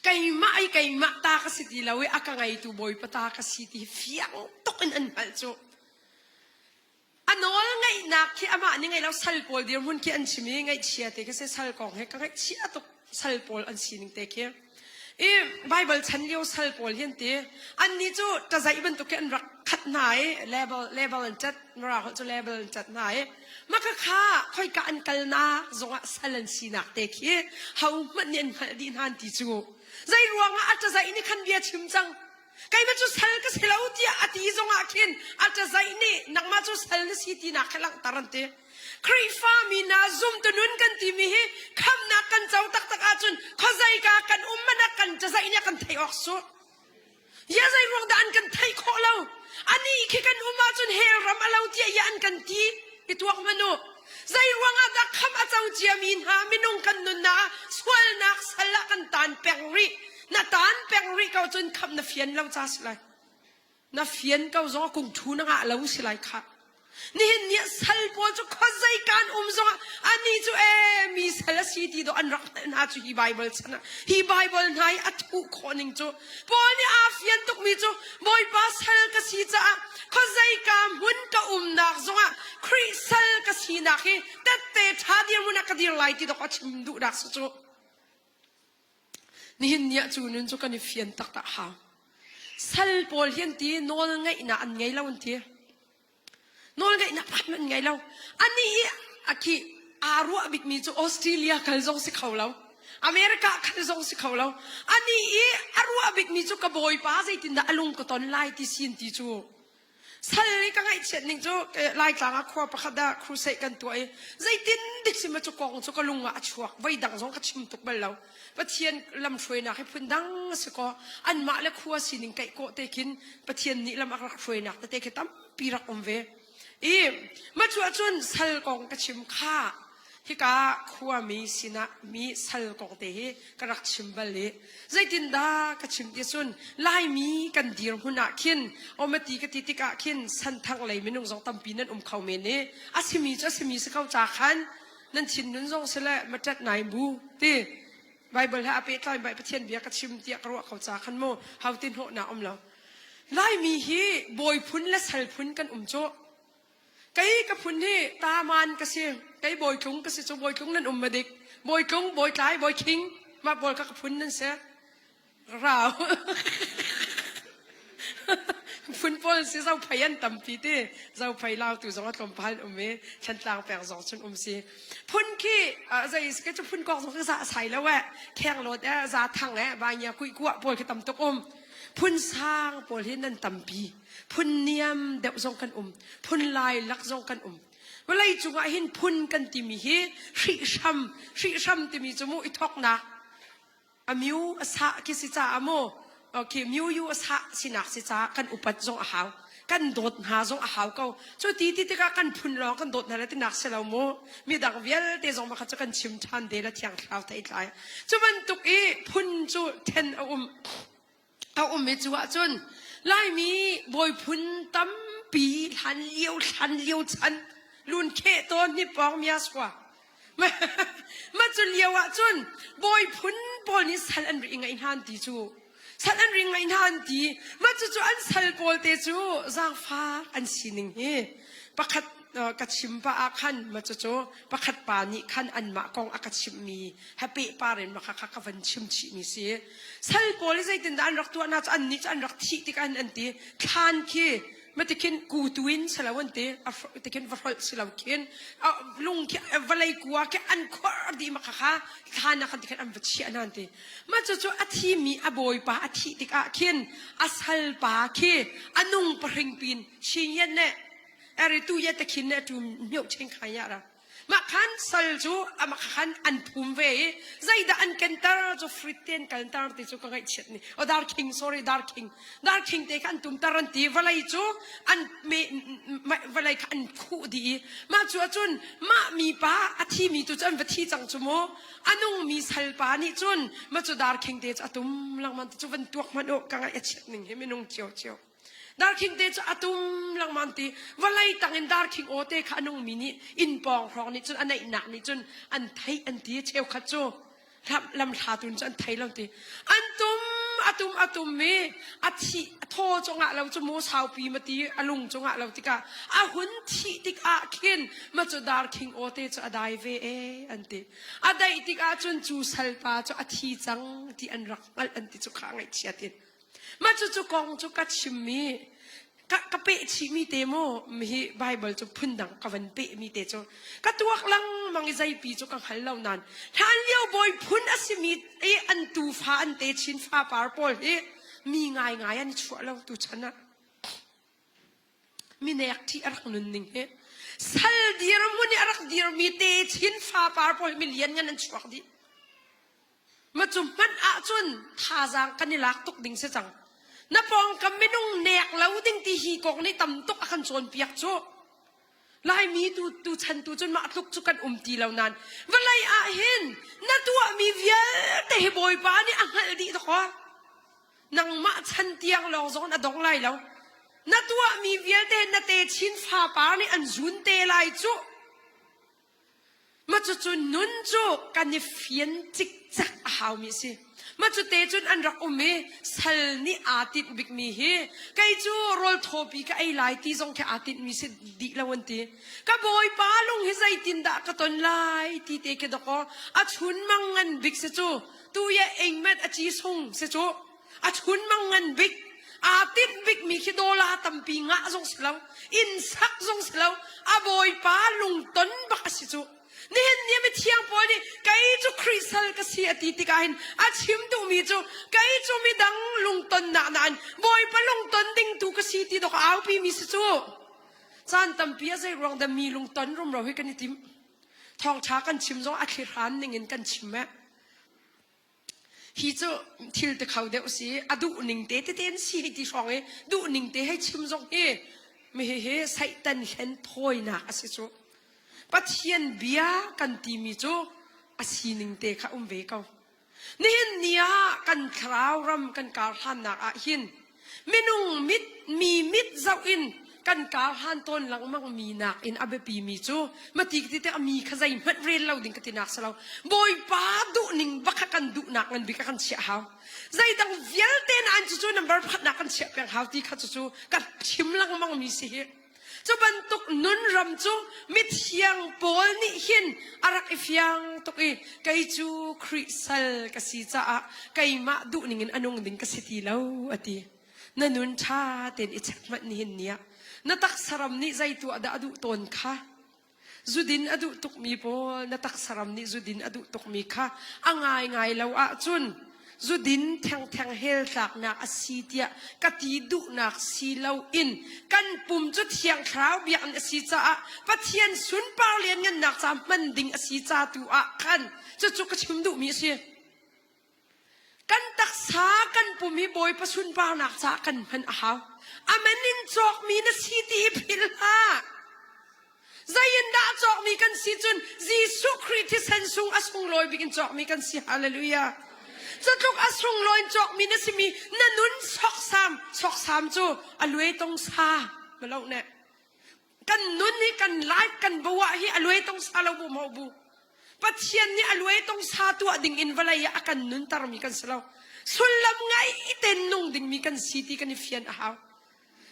Keimah i keimah ta ka si ti lo i a ka ngeitu Bawipa ta ka si ti fiang tuk in an hngalh cu. A nawl ngaihnak khi amah nih ngei lo sal pawl dirhmun khi an chim i ngaihchia te khi si sal kong he ka ngaihchia tuk sal pawl an sining te khi. I Bible chan lio sal pawl hi an ti annih cu ṭazaih bantuk khi an rak khat hna i level level an cat mara holh cu level an cat hna i maka kha khoika an kalnak zongah sal an sinak te khi ho hmanh nih an hngalh dih hna an ti cu zei ruangah a ṭazaih nih khan bia chim cang Keimah cu sal ka si lo tiah a ti zongah khin a ṭazaih nih nangmah cu sal na si tinak kha langhter an ti. Khrihfa mi hna zumtu nun kan timi hi khamhnak kan co taktak ahcun khuazeika kan um hmanh ah kan ṭazaih nih a kan theih awk su. Ya zei ruang dah an kan theih khawh lo? Anih khi kan um ahcun hell ram a lo tiah ya an kan ti. I tuak hmanh u. Zei ruangah dah khamh a co ciami hna minung kan nunnak ah sualnak sal ah kan taan peng rih? Na taan peng rih ko cun khamh na fian lo ca si lai. Na fian ko zong ah kung thu na ngah lo si lai khah. Nihin ni ah sal pawl cu khuazei kan um zongah anih cu ee mi sal a si ti dawh an rak hngalh hna cu hi Bible chan ah hi Bible hna i a thuh khawh ning cu Paul nih aa fian tukmi cu Bawipa sal ka si caah khuazeika hmun ka umnak zongah Khrih sal ka sinak hi tette ṭha dirhmun ah ka dir lai ti dawk a chim duhnak si cu. Nihin ni ah cu nun cu kan i fian taktak hau. Sal pawl hi an ti nawl ngeihnak an ngei lo an ti. Nawlngeihnak pakhat hmanh ngei lo. Anih i a khi aa ruah bikmi cu Australia kal zong si kho lo. America kal zong si kho lo. Anih i a ruah bikmi cu ka bawipa zeitindah a lung ka ton lai ti sin ti cu. Sal i ka ngaihchiat ning cu Laitlang ah khua pakhat ah crusade kan tuah i zeitin dik si ma cu kong cu ka lung ah a chuak. Voi dang zong ka chim tuk bal lo. Pathian lamhruainak hi phun dang a si kaw anmah le khua sining kaih kawh te khin Pathian nih lam a rak hruainak tete khi tampi rak um ve. I macu ahcun sal kong ka chim kha hika khuami sinah mi sal kong te hi ka rak chim bal i zeitindah ka chim ti cun Laimi kan dirhmun ah khin awmati ka ti tikah khin santhang lei minung zong tampi nan um kho men i a simi cu a simi si ko ca khan nan thinlun zong si le maṭat nai bu ti Bible he a pehtlai bai Pathian bia ka chim tiah ka ruah ko ca khan mu hau ti hnawhnak um lo Laimi hi bawi phun le sal phun kan um cu kei ka phun hi taman ka si kei bawi tlung ka si cu bawi tlung nan um ma dik bawi tlung bawi tlai bawi khing mah pawl ka ka phun nan si rau phun pawl. pawl si Zophei an tampi ti. Zophei Lautu zong a tlawmpal an um i Thantlang peng zong cun um si. Phun khi zei ka cu phun kok zong ka za sai lo eh. Khenglawt eh, Zathang eh, Vainia kuihkuah pawl khi tam tuk um. Phun sang pawl hi nan tampi. Phun niam deuh zong kan um. Phun lai lak zong kan um. Vawlei cungah hin phun kan timi hi hrihhram, hrihhram timi cu mu i thoknak a miu a sah khi si caah mu okay miu yu a sah sinak si caah kan upat zong a hau kan dawt hna zong a hau ko cu ti ti tikah kan phun lawng kan dawt hna le tinak si lo mu midang vialte zong makhat cu kan chim ṭhan de la thiang thlau thei tlai cu bantuk i phun cu then a um a um i cu ahcun Laimi bawi phun tampi hlan lio hlan lio chan lun kheh tawn ni pawng mia sua Ma cu lio ah cun bawi phun pawl nih sal an ri ngaih hna an ti cu. Sal an ri ngaih hna an ti. Ma cu cu an sal pawl te cu zaangfak an sining hi pakhat ka chim pa ah khan ma cu cu pakhat pa nih khan anmah kong a ka chimhmi he pehpar in ma kha kha ka van chim chihmi si. Sal pawl hi zeitindah an rak tuah hna cu annih cu an rak thih tikah an ti thlan khi Matikhin kutu in silo an ti tikhin va hrolh silo khin lung khi vawlei kua khi an khor dih ma kha thlan ah khan tikhin an va chiah hna an ti ma cu cu a thi mi a bawipa a thih tikah khin a salpa khi a nung pahring pin chin yan ne eri tu ye te khin ne tu myo ching khai ya ra Mah khan sal cu amah khan an phum ve i zeidah an kenter cu fritten kalter ti cu ka ngaihchiat ni. O dar king sorry dar king dar king te kha an tumter an ti vawlei cu an me vawlei kha an khuh dih i mah cu ahcun mah mi pa a thi mi tu cu an va thi cang cu mu a nung mi sal pa nih cun mah cu dar king te cu a tum lengmang ti cu van tuak hmanh u ka ngaih a chiat ning hi minung cio cio. Darkhing te cu a tum lengmang ti vawlei tangin darkhing aw te kha a nungmi nih inn pawng hrawng nih cun a neihnak nih cun an theih an ti cheukhat cu lamhla tun cu an thei lo ti an tum a tum a tum i a thi a thaw cungah lo cu mu saupi ma ti a lung cungah lo tikah a hun thih tikah khin ma cu darkhing aw te cu a dai ve e an ti a daih tikah cun cu salpa cu a thi cang ti an rak hngalh an ti cu kha ngaihchiat in Mah cucu kong cu ka chimmi ka, ka peh chihmi te mu hi Bible cu phundang ka van pehmi te cu ka tuak lengmang i zeipi cu ka hngal lo nain hlan lio bawi phun a simi i an tufa an te chin fapar pawl hi mi ngaingai an i chuah lo tu chan ah minek ṭih a rak nun ning hi sal dirhmun i a rak dirmi te chin fapar pawl hi mi lianngan an chuak dih Ma cu hmanh ahcun thazaang kan i lak tuk ding si cang. Na pawngkam minung nek lo ding ti hi kong nih tam tuk a kan cawnpiak cu. Laimi tu tu chan tu cun mah tluk cu kan um ti lo nain vawlei ah hin na tuahmi vialte hi Bawipa nih a hngalh dih dakaw. Nangmah chan tiang lawng zong a dong lai lo. Na tuahmi vialte na te chin fapar nih an zun te lai cu. Mah cucu nun cu kan i fian cikcek a haumi a si. Mah cu te cun an rak um i sal nih aa tinh bikmi hi kei cu rawl thawpi ka ei lai ti zong khi aa tinhmi si dih lo an ti. Ka bawipa lung hi zeitindah ka ton lai ti te khi dakaw a chunmang ngan bik si cu tu ye engmet a ci sung si cu a chunmang ngan bik aa tinh bikmi khi dawla tampi ngah zong si lo inn sak zong si lo a bawipa lungton bak a si cu nihin ni mithiang pawl nih kei cu Khrih sal ka si a ti tikah hin a chim duhmi cu kei cu midang lungtonnak nain bawipa lungton ding tu ka si ti dok a aupi mi si cu caan tampi a zei ruang dah mi lungton rumro hi kan i tim thawngṭha kan chim zong a thlihran ning in kan chim eh Hi cu thil ti kho deuh si a duh ning te tete an si hei ti hrawng i duh ning te hei chim zong hi mi hihi Satan hlen thawinak a si cu. Pathian bia kan timi cu a sining te kha um ve ko. Nihin ni ah kan thlarau ram kan kar hlannak ah hin Minung mit mi mit zoh in kan kar han tawn lengmang mi nak in a biapi mi cu mati ti te mi kha zeihmanh rel lo ding ka ti nak si lo Bawipa duh ning bak kha kan duhnak ngan bik kan chiah hau zeidang vialte na an cu number pakhat nak kan chiah peng hau ti kha cu cu ka chim lengmang mi si hi Cu bantuk nun ram cu mithiang Paul nih hin a rak i fiang tuk i kei cu Khrih sal ka si caah keimah duhning in a nung ding ka si ti lo a ti. Na nun ṭha tein i check hmanh nihin ni ah. Na taksaram nih zei tuah dah a duh tawn kha. Zudin a duh tukmi pawl na taksaram nih zudin a duh tukmi kha a ngaingai lo ahcun zudin thengtheng hell tlaknak a si tiah ka ti duhnak si loin kan pum cu Thiang Thlarau biakinn a si caah Pathian sunpar lianngannak ca hman ding a si ca tu ah khan cucu ka chim duhmi a si. Kan taksa kan pum hi Bawipa sunparnak caah kan hman a hau. Amen in cawkmi na si ti hi philh hlah. Zei in dah cawkmi kan si cun Jesuh Khrih thisen sung a sunglawi bik in cawkmi kan si. Hallelujah. Cutluk a sunglawi in cawkmi na simi na nun soksam soksam cu a luai tong sa malo ne. Kan nun hi kan life kan bawah hi a luai tong sa lo bu mo bu. Pathian nih a luai tong sa tuah ding in vawlei ah a kan nuntermi kan si lo. Sullam ngai ten nung dingmi kan si ti kan i fian a hau.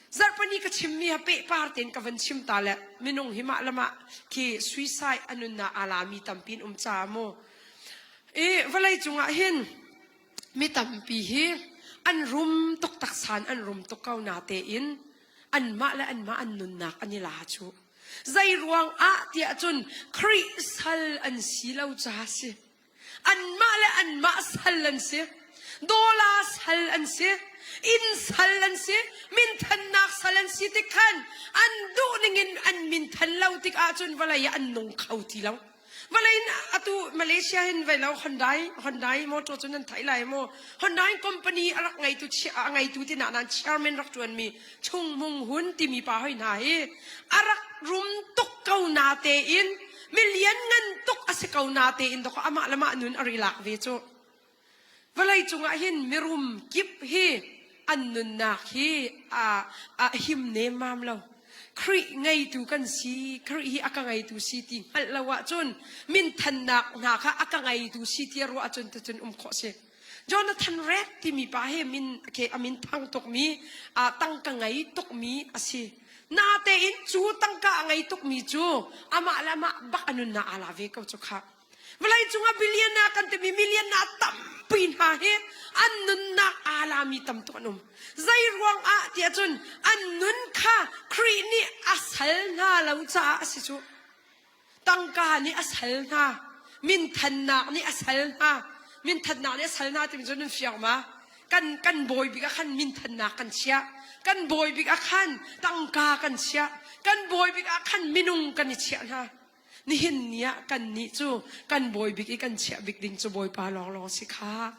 Zarhpini ka chimmi ha pehpar tein ka van chim ta le minung hi mah le mah khi suicide a nunnak aa lami tampi in um ca mu. I vawlei cungah hin mi tampi hi an rum tuk taksan an rum tuk ko na tein anmah le anmah an nunnak an i la cu. Zei ruang ah tiah cun Khrih sal an si lo ca si. Anmah le anmah sal an si. Dawla sal an si. Inn sal an si. Minthannak sal an si tik khan an duh ningin an minthan lo tik ahcun vawlei ah an nung kho ti lo. Vawlei in atu Malaysia hin vei lo Hyundai Hyundai motor cu nan theih lai mu. Hyundai company a rak ngeitu a ngeitu ti na nan chairman rak ṭuanmi Chung Mung Hun timi pa hoi hna hi a rak rum tuk ko na tein mi lianngan tuk a si ko na tein dawk amah le mah nun a ri lak ve cu. Vawlei cungah hin mirum kip hi an nunnak hi a, a him nemmam lo. Khrih ngeitu kan si, Khrih hi a ka ngeitu si ti hngalh lo ahcun minthannak hna kha a ka ngeitu si ti ruah ahcun ticun um khawh si. Jonathan Red timi pa hi min ke a min thang tukmi tangka ngei tukmi a si. Natein cu tangka a ngei tukmi cu amah le amah bak a nunnak aa la ve ko cu kha. Vawlei cungah billionaire kan timi millionaire tampi hna hi an nunnak aa lami tam tuk an um. Zei ruang ah tiah cun an nun kha Khrih nih a sal hna lo caah a si cu. Tangka nih a sal hna. Minthannak nih a sal hna. Minthannak nih a sal hna timi cu nan fiang ma? Kan kan bawi bik ah khan minthannak kan chiah. Kan bawi bik ah khan tangka kan chiah. Kan bawi bik ah khan minung kan i chiah hna. Nihin ni ah kannih cu kan bawi bik i kan chiah bik ding cu Bawipa lawnglawng si kha.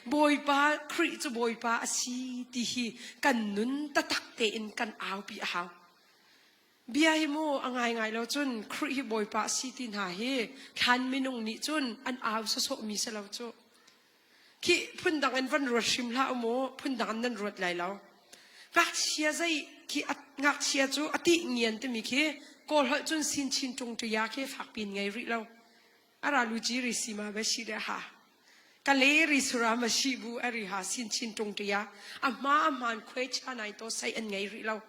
Bawipa Khrih cu Bawipa a si ti hi kan nun taktak tein kan aupi a hau. Bia hi mu a ngaingai lo cun Khrih hi Bawipa a si ti hna hi thlan minung nih cun an au sawsawhmi si lo cu. Khi phundang in van ruat hrim hlah u mu, phundang in nan ruat lai lo. Ngakchia zei khi ngakchia cu a tih ngian timi khi Kawl holh cun sin chin ṭung ṭia khi fakpi in ngei rih lo. A ra lu ci ri si ma be shi de ha. Ka le ri sura ma shi bu a ri ha sin chin ṭung ṭia. A hma a hmaan khuai cha nai to sai an ngei rih lo.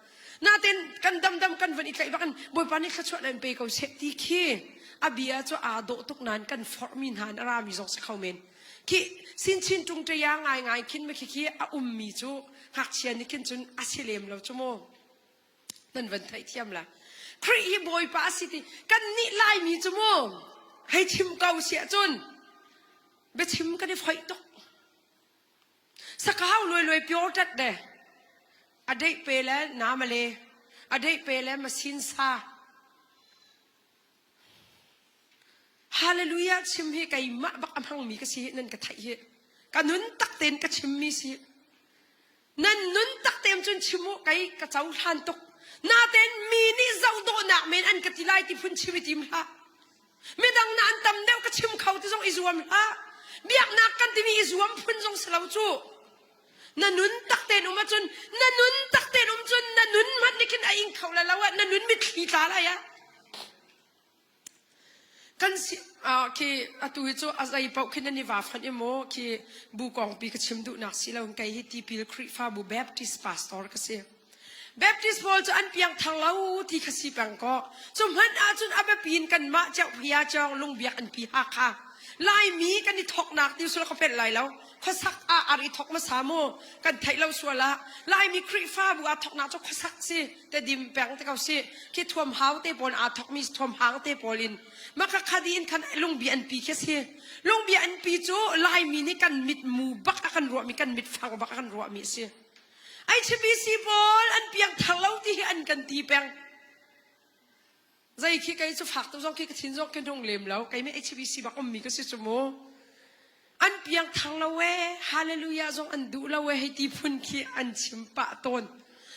Natin kan damdam kan van i tlaih bak in Bawipa nih thluachuah nan pe ko seh ti khi a bia cu aa dawh tuk nain kan forhmi hna in a rami zong si kho men. Khi sinchin ṭung ṭaya ngaingai khin ma khi khi a ummi cu ngakchia nih khin cun a si lem lo cu mu. Nan van theihthiam la. Khrih hi Bawipa a si ti kan nih Laimi cu mu hei chim ko siah cun biachim kan i foih tuk. Sakau luai luai pure tat de. A deih pe le namale. A deih pe le masin sa. Hallelujah chim hi keimah bak a hmangmi ka si nan ka theih hi. Ka nun tak tein ka chimmi si. Nan nun tak tein cun chim u kei ka cohlan tuk. Natein mi nih zoh dawhnak men an ka ti lai ti phun chim i tim hlah. Midang na an tam deuh ka chim kho ti zong i zuam hlah. Biaknak kan timi i zuam phun zong si lo cu. Na nun tak tein um ahcun na nun tak tein um cun na nun hmanh nih khin a ing kho la lo ah na nun mitthli tla lai ah. Kan si khi atu hi cu a zei paoh khin an i va fanh i maw khi bu kongpi ka chim duhnak si lo kei hi tipil Khrihfabu Baptist pastor ka si. Baptist pawl cu an piangthar lo ti kha si peng kaw cu hmanh ahcun a biapi in kanmah Ceuphia Cawng Lungbiak an pi Hakha Laimi kan i thoknak ti sul ka pelh lai lo. Khuasak ah ar i thok hmasa mu. Kan theih lo sual ah Laimi Khrihfabu aa thoknak cu khuasak si tedim peng te ko si. Khi thuam hau te pawl aa thokmi thuam hang te pawl in maka khadi in khan lungbi an pi khi si. Lungbi an pi cu Laimi nih kan mitmu bak a kan ruahmi kan mitfang bak a kan ruahmi a si. HBC pawl an piang thar lo ti hi an kan ti peng. Zei khi kei cu fak tuk zong khi ka thin zong khi hnung lem lo. Kei mi HBC bak ummi ka si cu mu. An piang thar lo e, hallelujah zong an duh lo e hei ti phun khi an chim pah tawn.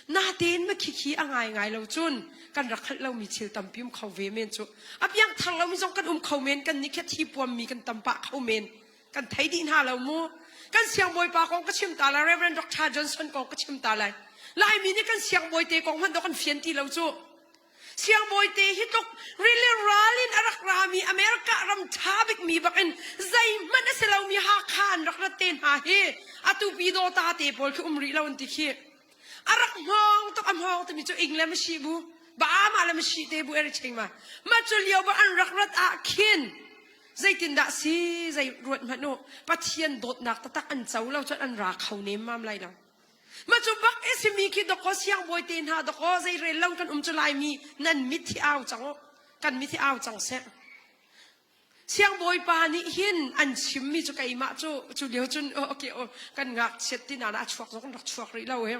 Natein ma khi khi a ngai ngai lo cun kan rak hngalh lomi thil tampi um kho ve men cu. A piang thar lomi zong kan um kho men kan nih khi thi puammi kan tam pah kho men. Kan thei dih hna lo mu. Kan siangbawipa kong ka chim ta lai, Reverend Dr. Johnson kong ka chim ta lai. Laimi nih kan siangbawi te kong hmanh dawh kan fian ti lo cu. Siangbawi te hi tluk rili ral in a rak rami America ram ṭha bikmi bakin zeihmanh a si lomi Hakha an rak rat te hna hi atu Pyidawta te pawl khi um rih lo an ti khi. A rak hmawng tuk a hmawng timi cu ing le mashi bu ba mah le mashi te bu eri ching ma. Ma cu lio ba an rak rat ah khin zeitindah si zei ruat hmanh u Pathian dawtnak taktak an co lo cun an ra kho nem mam lai lo. Mah cu bak i simi khi dawkaw siangbawi te hna dawkaw zei rel lo kan um cu laimi nan mit hi au cang u. Kan mit hi au cang seh. Siangbawi pa nih hin an chimmi cu keimah cu cu lio cun oh, okay oh, kan ngakchiat ti na a chuak zong kan rak chuak rih lo he.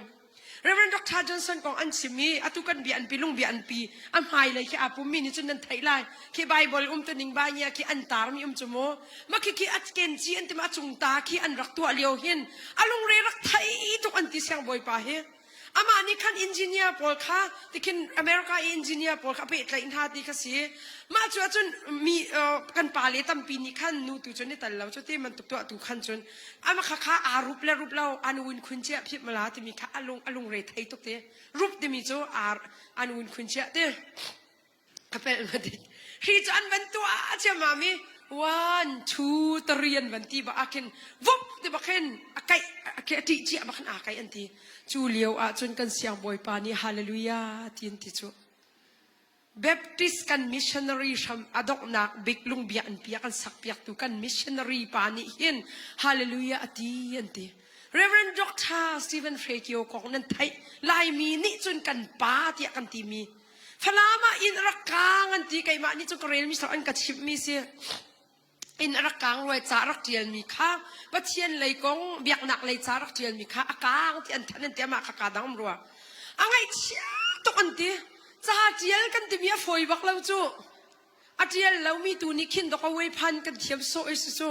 Reverend Dr. Johnson kong an chim i atu kan bia an pi lung bia an pi a hmailei khi aa pummi nih cun nan theih lai khi Bible um tuning ba nia khi an tarmi um cu mu ma khi khi a kenci an ti ma a cung ta khi an rak tuah lio hin a lungre rak thei tuk an ti siangbawipa hi amah nih khan engineer pawl kha tikhin America i engineer pawl kha a pehtlaih hna ti kha si mah cu ahcun mi kan pa le tampi nih khan nu tu cun i tal lo cu ti bantuk tuah tu khan cun ama kha kha aa rup le rup lo an win khun chia phit mala timi kha a lung a lungre thei tuk te rup timi cu ar an win khun chia te a pel ma dik hi cu an van tuah ciammam i one two three an van ti bak ah khin vup ti bak khin a kaih a ṭih cia bak khin aa kaih an ti cu lio ah cun kan siangbawipa nih hallelujah ti an ti cu Baptist kan missionary hram a donghnak bik lungbia an piak an sak piaktu kan missionary pa nih hin hallelujah a ti an ti Reverend Dr. Stephen Frekio kong nan theih Laimi nih cun kan pa tiah kan timi Falam ah inn a rak kaang an ti keimah nih cun ka relmi so an ka chimhmi si inn a rak kaang ruai ca a rak ṭialmi kha Pathian lei kong biaknak lei ca rak ṭialmi kha a kaang ti an thanh an ti amah kha kaa dang um rua a ngaihchia tuk an ti ca ṭial kan timi a fawi bak lo cu a ṭial lomi tu nih khin dok a phan kan thiam sawh i si cu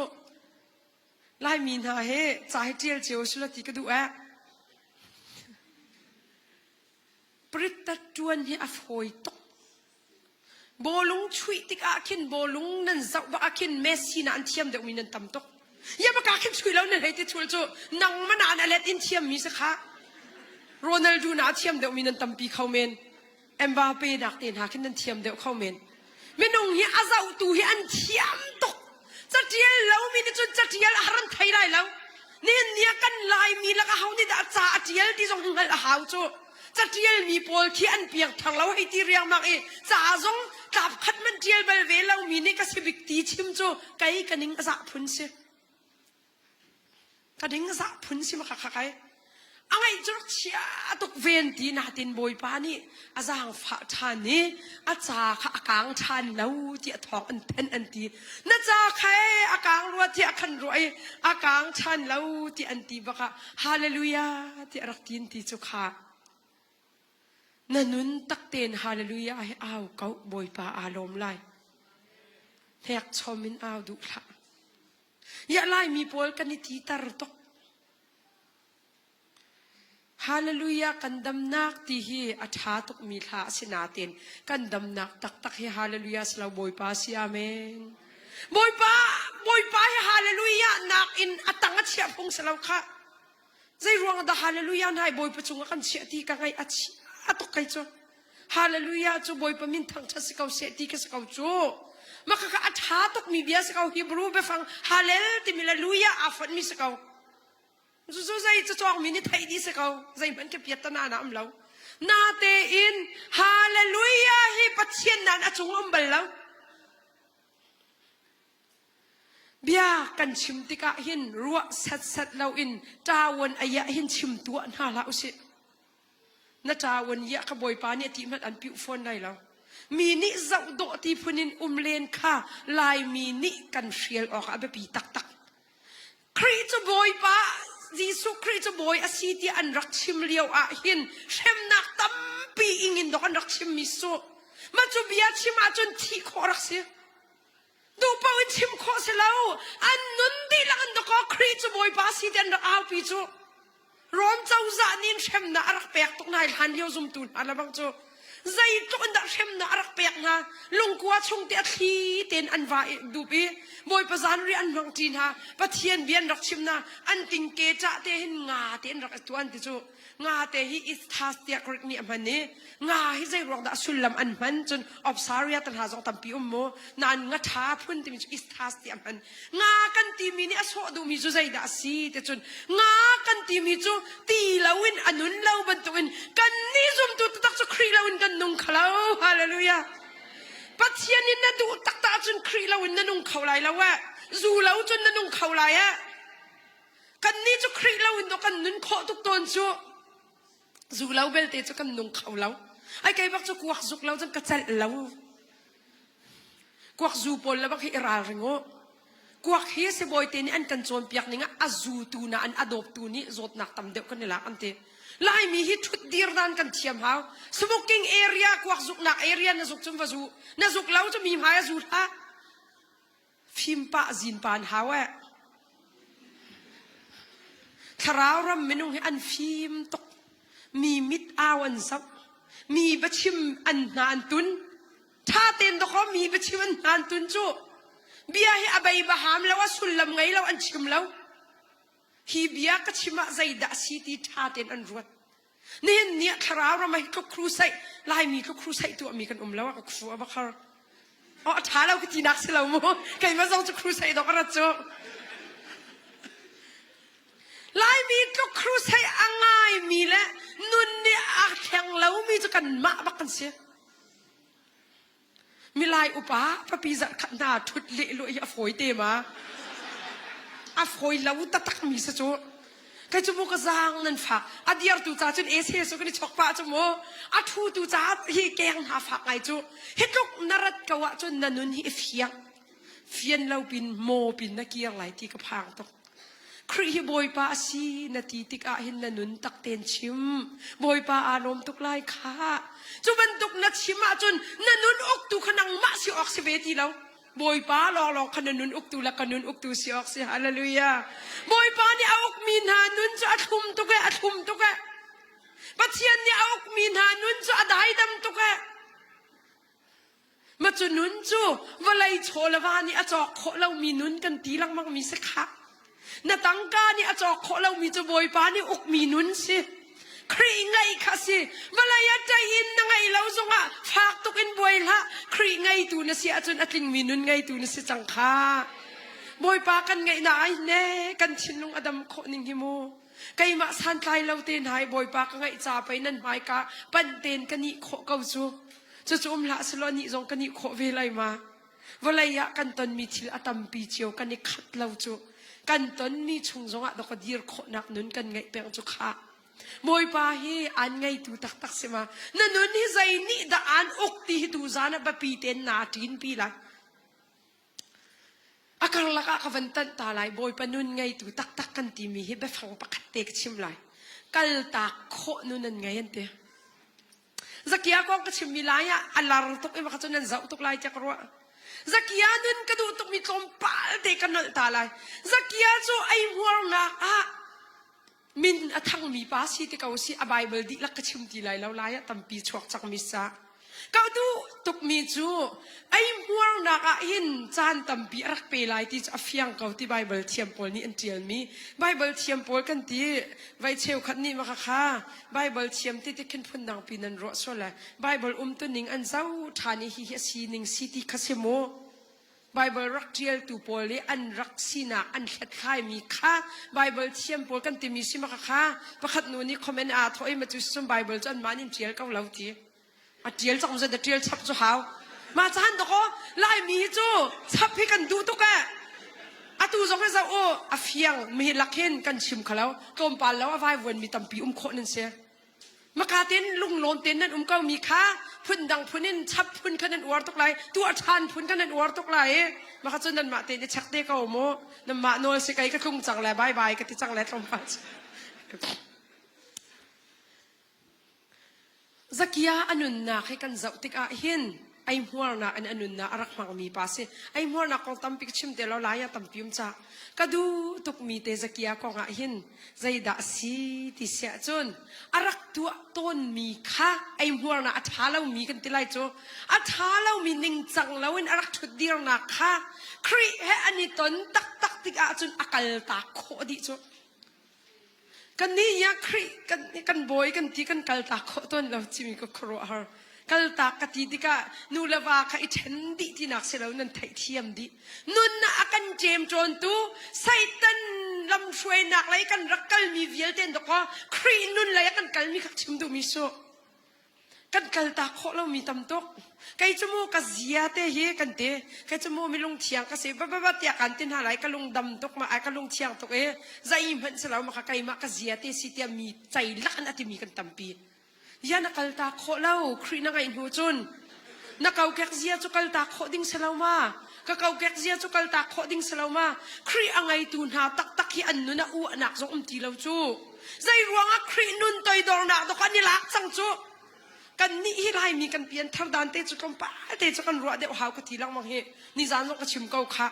Laimi hna he ca hi ṭial cio sula ti ka duh eh Prit ṭuan hi a fawi tuk. Bawlung chuih tikah khin bawlung nan zoh bak ah khin Messi na an thiam deuhmi nan tam tuk. Ya baka khin chuih lo nan hei ti thul cu nang mana an alet in thiammi si kha. Ronaldo na a thiam deuhmi nan tampi kho men. Mbappe nak te hna khin nan thiam deuh kho men. Minung hi a zohtu hi an thiam tuk. Catial lomi nih cun catial a har an thei lai lo. Nihin ni ah kan Laimi lak aho nih dah ca a tial ti zong hngalh a hau cu. Catialmi pawl khi an piangthar lo hei ti riangmang i ca zong tlap khat man tial bal ve lomi nih ka si bik ti chim cu kei ka ning a zah phun si. Ka ding zah phun si ma kha kai. A ngaih cu rak chia tuk ven ti natin Bawipa nih a zaangfah ṭhan i a ca kha a kaang ṭhan lo ti a thawng an thenh an ti. Na ca kha e a kaang rua tiah khan ruah i a kaang ṭhan lo ti an ti bak ah hallelujah ti a rak tin ti cu kha. Na nun tak tein hallelujah hi au ko Bawipa aa lawm lai. Hnek chom in au duh hlah. Ya Laimi pawl kan i titer tuk. Hallelujah kan damnak ti hi a ṭha tukmi hla a si nain kan damnak taktak hi hallelujah si lo Bawipa si amen. Bawipa Bawipa hi hallelujah nak in a tang a chiah phung si lo khah. Zei ruang dah hallelujah hna hi Bawipa cungah kan chiah ti ka ngaih a chia tuk kei cu. Hallelujah cu Bawipa min thangṭhat si ko seh ti ka si ko cu. Mah khakha a ṭha tukmi bia si ko Hebrew biafang Hallel timi le Luya aa fonhmi si ko. Cucu zei cacawngmi nih theih dih si ko. Zeihmanh ka piat tana na um lo. Natein Hallelujah hi Pathian nan a cung um bal lo. Bia kan chim tikah hin ruah setsat loin ṭawan ai ah hin chim tuah hna hlah usih. Na ṭawan iah ka Bawipa nih a ti hmanh an piuh fawn lai lo. Mi nih zoh dawh ti phun in um len kha Laimi nih kan hrial awk ah a biapi taktak. Khrih cu Bawipa Jesuh Khrih cu Bawi a si tiah an rak chim lio ah hin hremnak tampi ing in dawk an rak chimmi su. Mah cu bia chim ahcun thih khawh rak si. Duh paoh in chim khawh si lo. An nun dihlak in dawkaw Khrih cu Bawipa si ti an rak aupi cu. Rom cozah nih hremnak a rak pek tuk hna i hlan lio zumtu hna le bang cu zeitluk in dah hremnak a rak pek hna. Lungkua chung te a thli tein an va i dup i Bawipa zanriah an hmang ṭi hna. Pathian bia an rak chim hna. An tingke ṭah te hin nga te an rak i tuan ti cu. Nga te hi isthas tiah Greek nih a hman i nga hi zei ruang dah sullam an hman cun Opsaria te hna zong tampi um mu nain nga ṭha phun timi cu isthas tiah a hman. Nga kan timi nih a sawh duhmi cu zeidah a si ti cun nga kan timi cu ti loin a nun lo bantukin kan nih zumtu taktak cu Khrih loin kan nung kho lo. Hallelujah. Pathian in na duh taktak ahcun Khrih loin na nung kho lai lo eh. Zu lo cun na nung kho lai eh. Kannih cu Khrih loin dawh kan nun khawh tuk tawn cu. Zu lo belte cu kan nung kho lo. Ai kei bak cu kuak zuk lo cun ka celh lo. Kuak zu pawl le bak hi i ralring u. Kuak hi sibawi te nih an kan cawnpiak ning ah a zutu na an a dawptu nih zawtnak tam deuh kan i lak an ti. Laimi hi ṭhut dir dan kan thiam hau. Smoking area kuak zuknak area na zuk cun va zu. Na zuk lo cu mi hmai a zu hlah. Fim pah zin pa an hau eh. Thlarau ram minung hi an fim tuk. Mi mit au an zoh. Mi biachim an hna an tun. Tha tein dawkaw mi biachim an hna an tun cu. Bia hi a bei baham lo, a sullam ngei lo, an chim lo. Hi bia ka chim ah zeidah a si ti ṭha tein an ruat. Nihin ni ah thlarau ram ah hi tluk crusade, Laimi tluk crusade tuahmi kan um lo ah ka khu a va khar. Oh, a ṭha lo ka tinak si lo mu. Keimah zong cu crusade dok a rat cu. Laimi tluk crusade a ngaimi le nun nih a thleng lomi cu kanmah bak kan si. Milai upa papi zarhkhat hna ṭhut lehluah hi a fawi te ma? A fawi lo taktak mi si cu. Kei cu mu ka zaang nan fak. A diartu ca cun ese su kan i chok pah cu mu. A ṭhutu ca hi keng hna fak ngai cu. Hi tluk na rat ko ahcun na nun hi i fiang. Fian lo pin maw pin na kir lai ti ka phang tuk. Khrih hi Bawipa a si na ti tikah hin na nun tak tein chim. Bawipa aa lawm tuk lai khah. Cu bantuk na chim ahcun na nun uktu kha nangmah si awk si ve ti lo. Bawipa lawnglawng kha na nun uktu le ka nun uktu si awk si. Hallelujah. Bawipa nih a ukmi hna nun cu a thlum tuk e, a thlum tuk e. Pathian nih a ukmi hna nun cu a daidam tuk e. Ma cu nun cu vawlei chaw le va nih a cawk khawh lomi nun kan ti lengmang mi si khah. Na tangka nih a cawk khawh lomi cu Bawipa nih ukmi nun si. Khrih ngeih kha si. Vawlei ah ṭaih in na ngeih lo zongah fak tuk in buai hlah. Khrih ngeitu na si ahcun a tlingmi nun ngeitu na si cang kha. Bawipa kan ngeihnak ai ne kan thinlung a dam khawh ning hi mu. Keimah santlai lo te hna i Bawipa ka ngeih ca pei nan hmaika panh tein ka nih khawh ko cu. Cucu um hlah selaw nih zong kan i khawh ve lai ma? Vawlei ah kan tonmi thil a tampi cio kan i khat lo cu. Kan tonmi chung zongah dawk dir khawhnak nun kan ngeih peng cu khah. Bawipa hi aan ngeitu taktak si ma? Na nun hi zei nih dah aan uk ti hi tu zan ah biapi tein naa ṭin pi lai. A karlak ah ka van tanh ta lai Bawipa nun ngeitu taktak kan timi hi biafang pakhat te ka chim lai. Kaltak khawh nun an ngei an ti. Zakia kong ka chimmi lai ah a lar tuk i maka cu nan zoh tuk lai tiah ka ruah. Zakia nun ka duh tukmi tlawmpal te ka nolh ta lai. Zakia cu eihmuarnak ah min a thangmi pa si ti ko si a Bible dihlak ka chim ti lai lo lai ah tampi chuak cangmi sa. Ka duh tukmi cu eihmuarnak ah hin caan tampi a rak pe lai ti cu a fiang ko ti Bible thiam pawl nih an ṭialmi. Bible thiam pawl kan ti vai cheukhat nih maka kha Bible thiam ti ti khin phundang pi nan ruah sual lai. Bible umtuning an zoh ṭhan i hihi a sining si ti kha si mu. Bible rak ṭialtu pawl i an rak sinak an hlathlaimi kha Bible thiam pawl kan timi si maka kha pakhat nu nih comment aa thawh i ma cu sum Bible cu anmah nih an ṭial ko lo ti. A ṭial cang zat a ṭial chap cu hau. Mah caan dakaw Laimi hi cu chap hi kan duh tuk eh. Atu zong hi zoh u, a fiang mi lak hin kan chim khalo. Tlawmpal lo a vaivuan mi tampi um khawh nan si. Maka ten lunglawm ten nan um ko mi kha phun dang phun in chap phun kha nan uar tuk lai, tuah ṭhan phun kha nan uar tuk lai i maka cun nanmah tein i check te ko mu. Nanmah nawl si kei ka tlung cang le bye bye ka ti cang le tlawmpal. Zakia a nunnak hi kan zoh tikah hin eihmuarnak in a nunnak a rak hmangmi pa si. Eihmuarnak kong tampi ka chim te lo lai ah tampi um ca. Ka duh tukmi te Zakia kong ah hin zeidah a si ti siah cun a rak tuah tawnmi kha eihmuarnak a ṭha lomi kan ti lai cu a ṭha lomi ningcang loin a rak ṭhutdirnak kha Khrih he an i ton taktak tikah cun a kaltak khawh dih cu. Kannih ya Khrih kan, kan bawi kan ti kan kaltak khawh tawn lo timi ka khuaruahhar. Kaltak ka ti tikah nu le va kha i ṭhen dih tinak si lo nan theihthiam dih. Nunnak a kan ṭemṭawntu Satan lamhruainak lei kan rak kalmi vialte dawkaw Khrih nun lei a kan kalmi kha chim duhmi su. Kan kaltak khawh lomi tam tuk. Kei cu mu ka zia te hi kan ti. Kei cu mu milung thiang ka si. Ba ba ba tiah kan ti hna lai ka lung dam tuk ma ai ka lung thiang tuk i zei hmanh si lo ma kha keimah ka zia te si tiah mi cei lak in a timi kan tampi. Ya na kaltak khawh lo Khrih na ngaih hnu cun na kokek zia cu kaltak khawh ding si lo ma ka kokek zia cu kaltak khawh ding si lo ma Khrih a ngeitu hna taktak hi an nun a uahnak zong um ti lo cu. Zei ruangah Khrih nun toidornak dok an i lak cang cu? Kan nih hi Laimi kan pian thar dan te cu tlawmpal te cu kan ruah deuh hau ka ti lengmang hi. Nizan zong ka chim ko kha.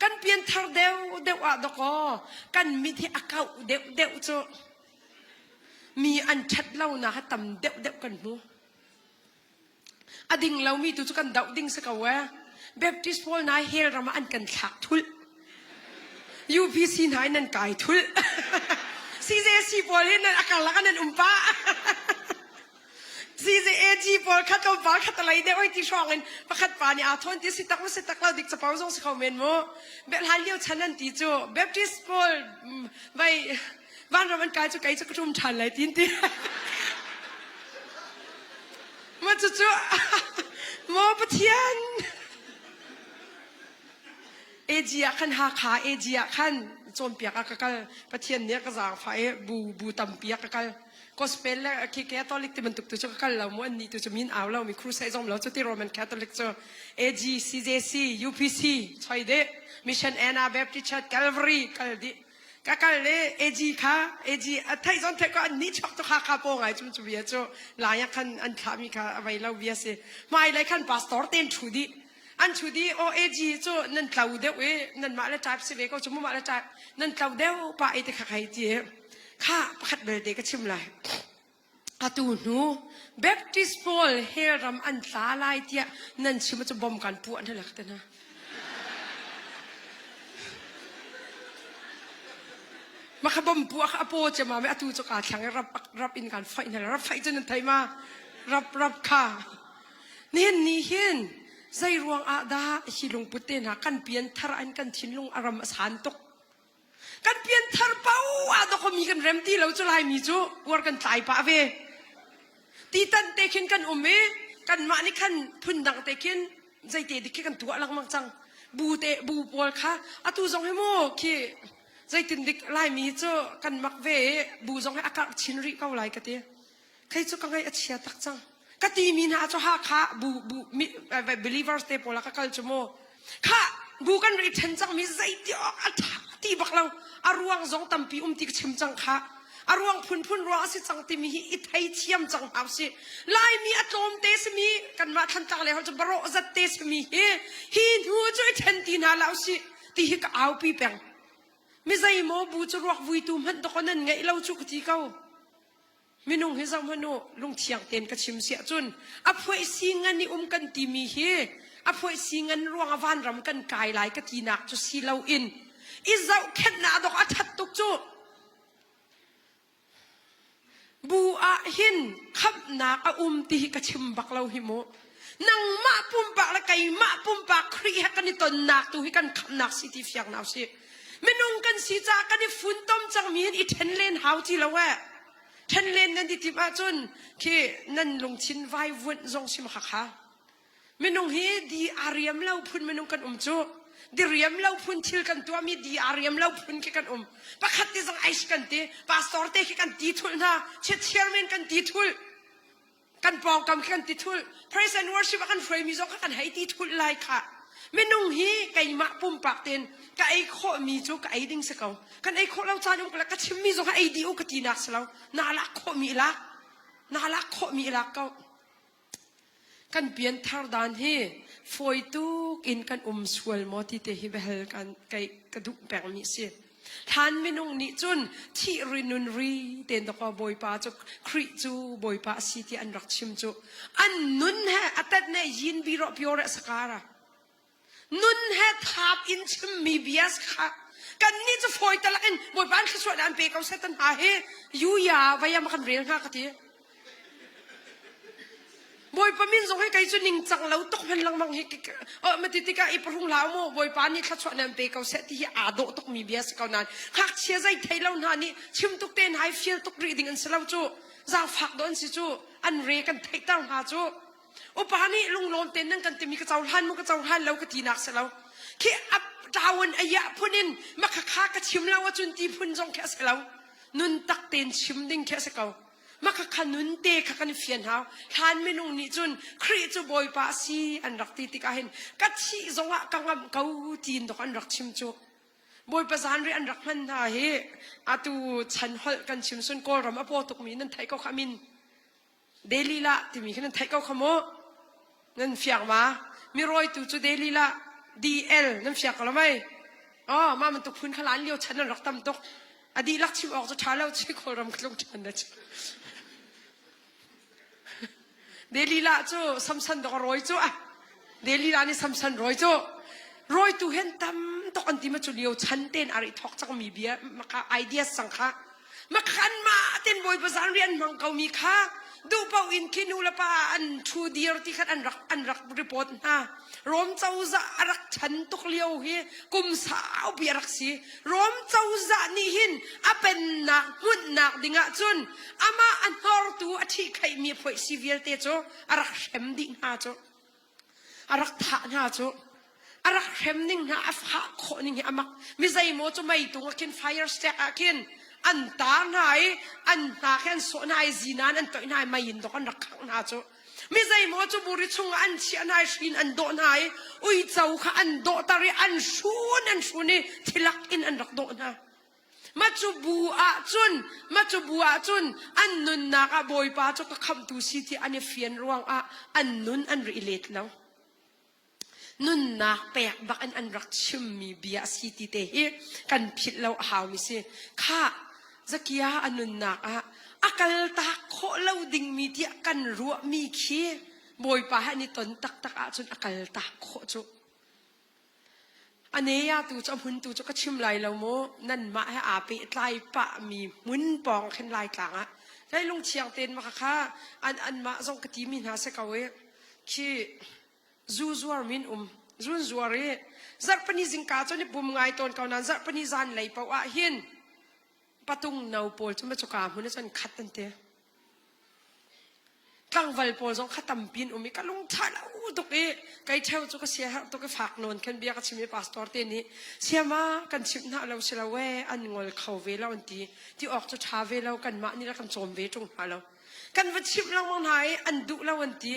Kan pian thar deuh deuh ah dakaw kan mit hi a kauh deuh deuh cu. Mi an ṭhat lonak hi tam deuh deuh kan hmu. A ding lomi tu cu kan doh ding si ko ee. Baptist pawl hna hell ram ah an kan thlak thulh. UPC hna in nan kai thulh. CJC pawl hi nan a karlak ah nan um pah. CJAG pawl kha tlawmpal kha talei deuh oi ti hrawng in pakhat pa nih aa thawn ti si tak maw si tak lo dik capo zong si kho men mu. Hlan lio chan an ti cu Baptist pawl vai vanram an kai cu kei cu ka ṭum ṭhan lai tin ti. Mah cucu maw Pathian AG ah khan Hakha AG ah khan cawnpiak ah ka kal Pathian nih a ka zaangfah i bu bu tampi ah ka kal gospel le khi Catholic ti bantuk tu cu ka kal lo mu an nih tu cu min au lo mi crusade zong lo cu ti Roman Catholic cu AG CJC UPC choi dih Mission Anna Baptist Church Calvary kal dih ka kal le AG kha AG a theih zon theih ko an nih chuak tu kha kha po ngai cum cu bia cu lai ah khan an thlah mi kha a vei lo bia si hmai lei khan pastor ten thu dih an thu dih o AG cu nan tlo deuh i nan mah le type si ve ko cu mu mah le type nan tlo deuh pa i te kha khai ti kha pakhat belte ka chim lai atu hnu Baptist pawl hell ram an tla lai tiah nan chim cu bom kan puah hna lak te hna. Maka bom puah kha a paw cem ma atu cu kaa thlang i rap rap in kan faih hna rap faih cu nan thei ma rap rap kha nihin ni hin zei ruang ah dah hi lungput te hna kan pian thar an kan thinlung a ram a san tuk Kan pianthar paoh ah dawkaw mi kan rem ti lo cu Laimi cu uar kan tlai pah ve. Titan te khin kan um i kanmah nih khan phundang te khin zeite dik khi kan tuah lengmang cang. Bu te bu pawl kha atu zong hi mu khi zeitin dik Laimi cu kan mak ve i bu zong hi a karh chin rih ko lai ka ti. Kei cu ka ngaih a chia tak cang. Ka timi hna cu Hakha bu bu mi, believers te pawl ah ka kal cu mu. Kha bu kan ri ṭhen cangmi zeiti awk a ṭha ti bak lo. A ruang zong tampi um ti ka chim cang kha. A ruang phunphun ruang a si cang timi hi i thei thiam cang hna usih. Laimi a tlawm te simi kanmah Thantlang le cu barawh zat te simi hi hi hnu cu i ṭhen ti hna la usih ti hi ka aupi peng. Mi zeimaw bu cu ruak vuitu hmanh dawkaw nan ngeih lo cu ka ti ko. Minung hi zoh hmanh u, lungthiang tein ka chim siah cun a phuaih si ngan i um kan timi hi a phuaih si ngan ruang ah vanram kan kai lai ka tinak cu si loin i zohkhenhnak dok a ṭhat tuk cu. Bu ah hin khamhnak a um ti hi ka chim bak lo hi mu. Nangmah pumpak le keimah pumpak Khrih he kan i tonnak tu hi kan khamhnak si ti fiang hna usih. Minung kan si caah kan i funtom cangmi hin i ṭhen len hau ti lo eh. Ṭhen len nan i timh ahcun khi nan lungthin vaivuanh zong si ma kha. Minung hi di a riam lo phun minung kan um cu. Diriam lo phun thil kan tuahmi di aa riam lo phun khi kan um. Pakhat te zong ai kan ti. Pastor te khi kan ti thulh hna. Chairman kan ti thulh. Kan pawngkam khi kan ti thulh. Praise and worship a kan hruaimi zong kha kan hei ti thulh lai kha. Minung hi keimah pumpak tein ka ei khawhmi cu ka ei ding si ko. Kan ei khawh lo caan um ka chimmi zong kha ei dih u ka ti nak si lo. Na lak khawhmi i lak. Na lak khawhmi i lak ko. Kan pianthar dan hi fawi tuk in kan um sual maw ti te hi biahal kan kei ka duh pengmi a si. Hlan minung nih cun thih ri nun ri ten dakaw Bawipa cu Khrih cu Bawipa a si ti an rak chim cu an nun he a tet ne yin bi ro pyo re sakara. Nun he thap in chimmi bia kha kannih cu fawi talak in Bawipa an thluachuah an pe ko Satan hna hi yuya vayam kan rel hnga ka ti. Bawipa min zong hi kei cu ningcang lo tuk hman lengmang hi oh ma ti tikah i pahrung hlah mu Bawipa nih thluachuah nan pe ko seh ti hi aa dawh tuk mi bia si ko nain ngakchia zei thei lo hna nih chim tuk te hna i feel tuk rih ding an si lo cu zaangfak dawh an si cu an re kan theihter hna cu Upa nih lunglawm tein nan kan timi ka cohlan mu ka cohlan lo ka tinak si lo. Khi ap ṭaun ayah phun in makhakha ka chim lo ahcun ti phun zong khi a si lo. Nun tak tein chim ding khi a si ko. Makhakha nun te kha kan fian hau. Hlan minung nih cun Khrih cu Bawipa a si an rak ti tikah hin ka thih zongah ka ngamh ko tiin dok an rak chim cu. Bawipa zanriah an rak hman hna hi atu chan holh kan chim sun Kawlram a paw tukmi nan theih ko kha min. Delilah timi khi nan theih ko kha mu. Nan fiang ma? Mi rawitu cu Delilah DL nan fiang ko lo mei? Oh, mah bantuk phun kha lan lio chan nan rak tam tuk. A dihlak chim awk cu ṭha lo chi Kawlram tlung ṭhan na cu. Delilah cu Samson dok a rawi cu ah. Delilah nih Samson rawi cu. Rawitu hen tam tuk an ti ma cu lio chan ten a ri thok cang mi bia maka ideas sang kha. Makhan mah ten Bawipa zanriah an hmang komi kha duh paoh in khi nu le pa an ṭhu dir ti khan an rak an rak report hna. Rom cozah a rak ṭhan tuk lio hi kum saupi a rak si. Rom cozah nih hin a pennak hmunhnak dingah cun amah a hnortu a ṭhihkhaihmi a phoihsi vialte cu a rak hrem dih hna cu. A rak thah hna cu a rak hrem ning hna a fah khawh ning hi a mak mi zeimaw cu meitung ah khin fire stack ah khin an tar hna i an hna khi an sawh hna i zinan an toih hna i mei in dok an rak khangh hna cu mi zeimaw cu buri chung ah an chiah hna i hrin an dawh hna i uico kha an dawhter i an hrun an hrun i thilak in an rak dawh hna Macu bu ahcun macu bu ahcun an nunnak ah Bawipa cu ka khamhtu si ti an i fian ruangah an nun an ri i let lo. Nunnak pek bak in an rak chimmi bia a si ti te hi kan philh lo a haumi si. Khah Zakia a nunnak ah a kaltak khawh lo dingmi tiah kan ruahmi khi Bawipa he an i ton taktak ahcun a kaltak khawh cu. A ne tu cu a hmun tu cu ka chim lai lo mu. Nanmah he aa pehtlai pahmi hmun pawng khin Laitlang ah. Hei lungthiang tein ma kha an anmah zong ka timi hna si ko i khi zu zuar min um zun zuar i zarhpini zingka cu ni pum ngai tawn ko nain zarhpini zan lei paoh ah hin patung no pawl cu ma cuka hmun ah cun khat an ti. Tlangval pawl zong kha tampi an um i ka lung ṭha lo tuk i kei ṭheo cu ka siaherh tuk i fak nawn khan bia ka chim i pastor te nih siama kan chimh hna lo si lo ee an ngol kho ve lo an ti ti awk cu ṭha ve lo kanmah nih le kan cawm ve ṭung hna lo kan va chimh lengmang hna i an duh lo an ti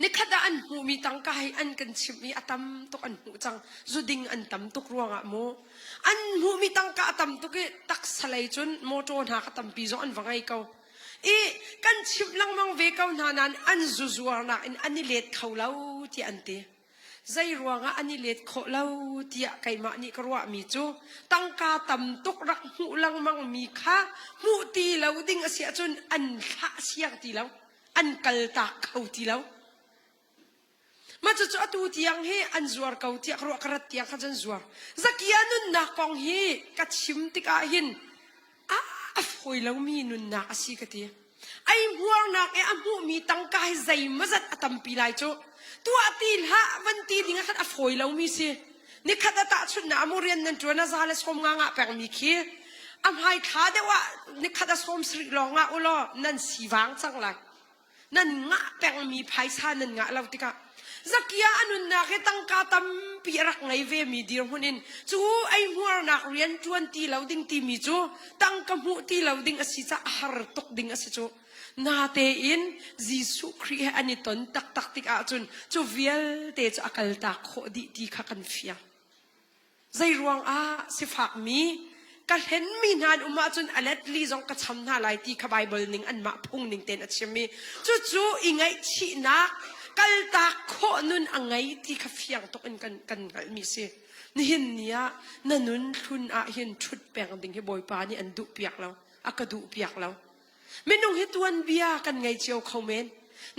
Nikhat ah an hmuhmi tangka hi an kan chimh i a tam tuk an hmuh cang. Zuding an tam tuk ruangah mu. An hmuhmi tangka a tam tuk i taksa lei cun motor hna kha tampi zong an va ngei ko. I kan chimh lengmang ve ko hna nain an zu zuarnak in an i let kho lo tiah an ti. Zei ruangah an i let khawh lo tiah keimah nih ka ruahmi cu tangka tam tuk rak hmuh lengmangmi kha hmuh ti lo ding a si ahcun an thlah siang ti lo. An kaltak kho ti lo. Mah cucu atu tiang hi an zuar ko tiah ka ruah ka rat tiang kha cun zuar. Zakia nunnak kong hi ka chim tikah hin a fawi lomi nunnak a si ka ti. Ei hmuarnak i a hmuhmi tangka hi zeimawzat a tampi lai cu. Tuah ti hlah van ti ding ah khan a fawi lomi si. Nikhat a tahchunhnak ah mu rian nan ṭuan a za le sawm nga ngah pengmi khi a hmaithla deuh ah nikhat a sawm sarih lawng ngah u law nan sivang cang lai. Nan ngah pengmi phaisa nan ngah lo tikah. Zakia a nunnak hi tangka tampi a rak ngei vemi dirhmun in cu eihmuarnak rian ṭuan ti lo ding timi cu tangka hmuh ti lo ding a si caah a har tuk ding a si cu. Natein Jesuh Khrih he an i ton taktak tik ahcun cu vialte cu a kaltak khawh dih ti kha kan fiang. Zeiruang ah sifakmi ka hlenmi hna an um ahcun a let li zong ka cham hna lai ti kha Baibal ning anmah phung ning tein a chim i cucu i ngaihchihnak kaltak khawh nun a ngei ti kha fiang tuk in kan kan hngalhmi si. Nihin ni ah na nun thlun ah hin ṭhut peng ding hi Bawipa nih an duh piak lo, a ka duh piak lo. Minung hi tuanbia kan ngei cio kho men.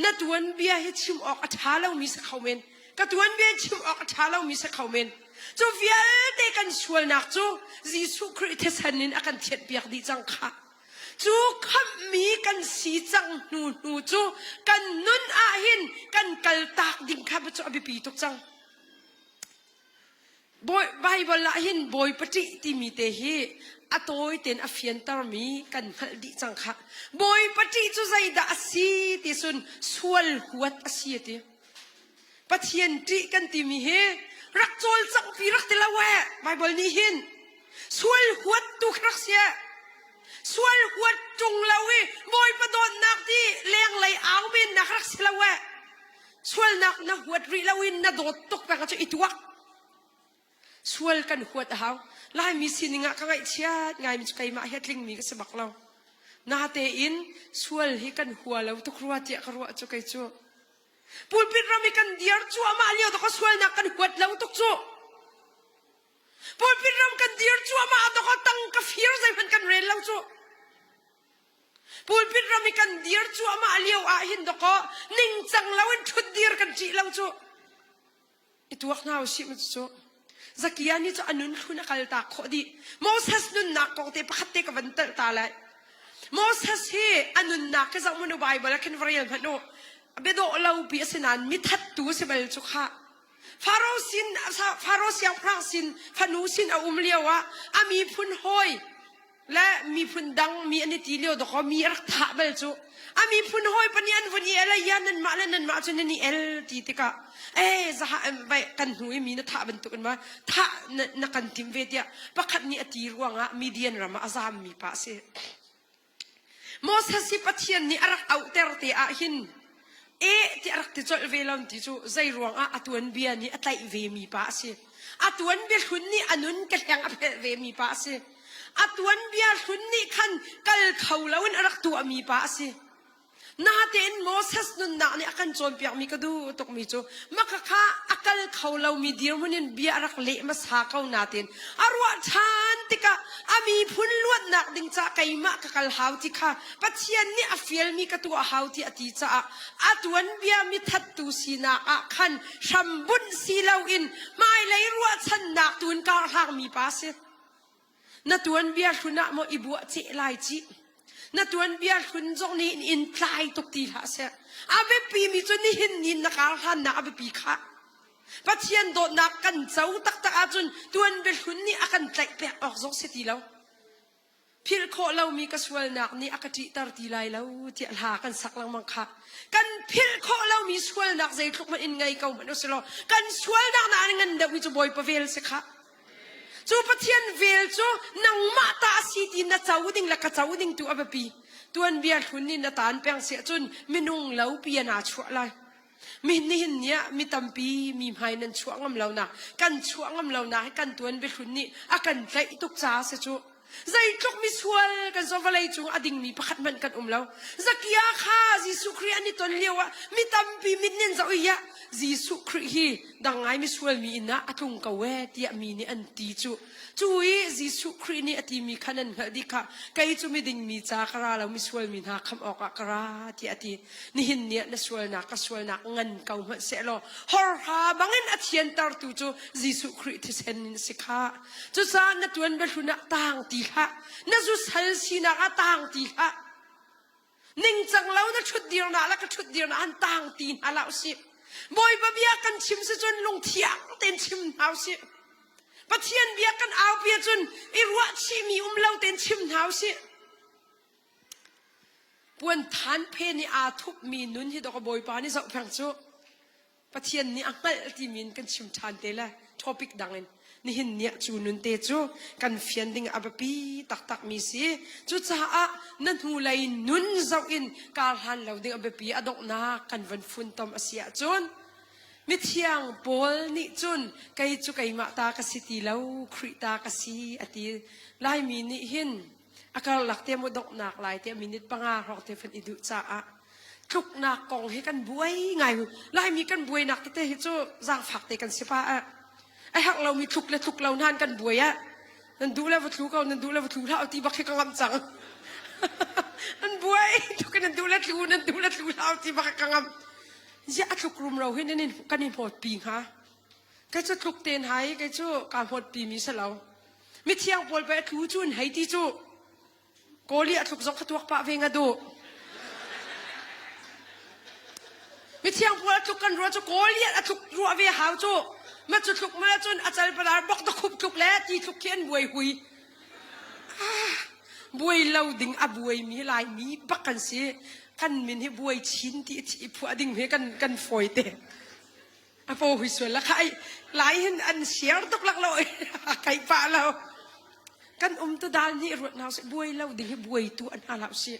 Na tuanbia hi chim awk a ṭha lomi si kho men. Ka tuanbia chim awk a ṭha lomi si kho men. Cu vialte kan sualnak cu Jesuh Khrih thisen in a kan thianhpiak dih cang khah. Cu khamhmi kan si cang hnu hnu cu kan nun ah hin kan kaltak ding kha cu a biapi tuk cang. Baibal ah hin Bawipa ṭih timi te hi a tawi tein a fiantermi kan hngalh dih cang khah. Bawipa ṭih cu zeidah a si ti cun sual huat a si a ti. Pathian ṭih kan timi hi rak cawlcanghpi rak ti lo eh Baibal nih hin sual huat tu kha rak si eh. Sual huat ṭung lo i Bawipa dawtnak ti lenglei au mennak rak si lo eh. Sualnak na huat rih lo in na dawt tuk peng cu i tuak. Sual kan huat a hau. Laimi sining ah ka ngaihchiat ngaimi cu keimah hi a tlingmi ka si bak lo. Natein sual hi kan hua lo tuk rua tiah ka ruah cu kei cu. Pulpit ram i kan diar cuahmah lio to ka sualnak kan huat lo tuk cu. Pulpit ram kan dir cuahmah to ka tang ka fir zeihmanh kan rel lo cu. Pulpit ram i kan dir cuahmah lio ah hin dawkaw ningcang loin ṭhut dir kan ṭih lo cu. I tuak hna usih mu cu. Zakia nih cu a nun thlun a kaltak khawh dih. Moses nunnak kong te pakhat te ka van telh ta lai. Moses hi a nunnak hi zoh hmanh u Bible ah khin va rel hmanh u. Biadawh lo pi a si nain mithattu a si bal cu khah. Faro sin Faro siangpahrang sin fanu sin a um lio ah a miphun hawi le miphun dang mi an i ti lio dawkaw mi a rak thah bal cu a miphun hawi pa nih an vun i el ai ya nanmah le nanmah cu nan i el ti tikah eh zaha vai kan hnu i mi na thah bantuk in ma thah na kan tim ve tiah pakhat nih a ti ruangah Midian ram ah a zam mi pa a si Moses hi Pathian nih a rak auhter te ah hin e ti a rak ti colh ve lo ti cu zei ruangah a tuanbia nih a tlaih ve mi pa a si a tuanbia hlun nih a nun ka hleng a phelh ve mi pa a si A tuanbia hlun nih khan kal kho loin a rak tuahmi pa a si. Natein Moses nunnak nih a kan cawnpiakmi ka duh tukmi cu maka kha a kal kho lomi dirhmun in bia a rak leh hmasa ko natein a ruah ṭhan tikah a miphun luatnak ding caah keimah ka kal hau ti kha Pathian nih a fialmi ka tuah hau ti a ti caah a tuanbia mithattu sinak ah khan hrambunh si loin hmailei ruahchannak tu in karhlangmi pa a si. Na tuanbia hlun ah maw i buah ceh lai cih. Na tuanbia hlun zong nih in tlai tuk ti hlah seh. A biapi mi cu nihin ni na kar hlannak a biapi khah. Pathian dawtnak kan co taktak ahcun tuanbia hlun nih a kan tlaih pek awk zong si ti lo. Philh khawh lomi ka sualnak nih a ka ṭihter ti lai lo tiah hla kan sak lengmang kha. Kan philh khawh lomi sualnak zeitluk hmanh in ngei ko hmanh usih law kan sualnak na ngan deuhmi cu Bawipa vel si khah. Cu Pathian vel cu nangmah ta a si ti na co ding le ka co ding tu a biapi. Tuanbia hlun in na taan peng siah cun minung lo pi ah naa chuah lai. Mi nihin ni ah mi tampi mi hmai nan chuah ngam lo nak kan chuah ngam lo nak hi kan tuanbia hlun nih a kan tlaih tuk caah si cu. Zeitluk misual kan so vawlei cung a dingmi pakhat hmanh kan um lo. Zakia kha Jesuh Khrih an i ton lio ah mi tampi mit nin zoh i Jesuh Khrih hi dang ngai misual mi inn ah a tlung ko e tiah mi nih an ti cu. Cu i Jesuh Khrih nih a timi kha nan hngalh dih kha kei cu miding mi ca ka ra lo misual mi hna khamh awkah ka ra tiah a ti. Nihin ni ah na sualnak ka sualnak ngan ko hmanh sehlaw horha bangin a thiantertu cu Jesuh Khrih thisen in a si kha. Cucaah na tuan biahlun ah taang ti hlah. Na zusal sinak ah taang ti hlah. Ningcang lo na ṭhut dirnak le ka ṭhut dirnak an taang ti hna hlah usih. Bawipa bia kan chim si cun lungthiang tein chim hna usih. Pathian bia kan aupi ahcun i ruahchihmi um lo tein chim hna usih. Puan than phen i aa thupmi nun hi dawk Bawipa nih zohpeng cu. Pathian nih a hngalh timi in kan chim ṭhan te le topic dang in nihin ni ah cu nun te cu kan fian ding a biapi taktakmi si. Cucaah na hnulei nun zoh in kar hlan lo ding a biapi a donghnak kan van funtom a si ahcun Mithiang Paul nih cun kei cu keimah ta ka si ti lo, Khrih ta ka si a ti. Laimi nih hin a karlak te mu donghnak lai te minute panga hrawng te fan i duh caah tluknak kong hi kan buai ngai. Laimi kan buainak tete hi cu zaangfak te kan si pa ah. A herh lomi tluk le tluk lo hnan kan buai ah. Nan duh le va tlu ko, nan duh le va tlu hlah ti bak hi ka ngamh cang. Nan buai tuk nan duh le tlu, nan duh le tlu hlah ti bak ka ngamh. Ziah a tluk rumro hi nan in kan in hmawtpi hnga? Kei cu tluk ten hai, kei cu kaa hmawtpi mi si lo. Mithiang pawl pei a tlu cu an hei ti cu. Kawli a tluk zong kha tuak pah ve nga duh. Mithiang pawl a tluk kan ruah cu kawli a tluk ruah ve hau cu. Ma cu tluk ma cun a cal palar bok da khup tluk le ti tluk khi an buai hui. Ah, buai lo ding a buaimi Laimi bak kan si. Kan min hi buai chin ti i phuah ding hi kan kan fawi te. A paw hui sual la kha ai lai hin an siar tuk lak lo kai pa lo. Kan um tu dal nih ruat hna sih buai lo ding hi buai tu an hna lo si.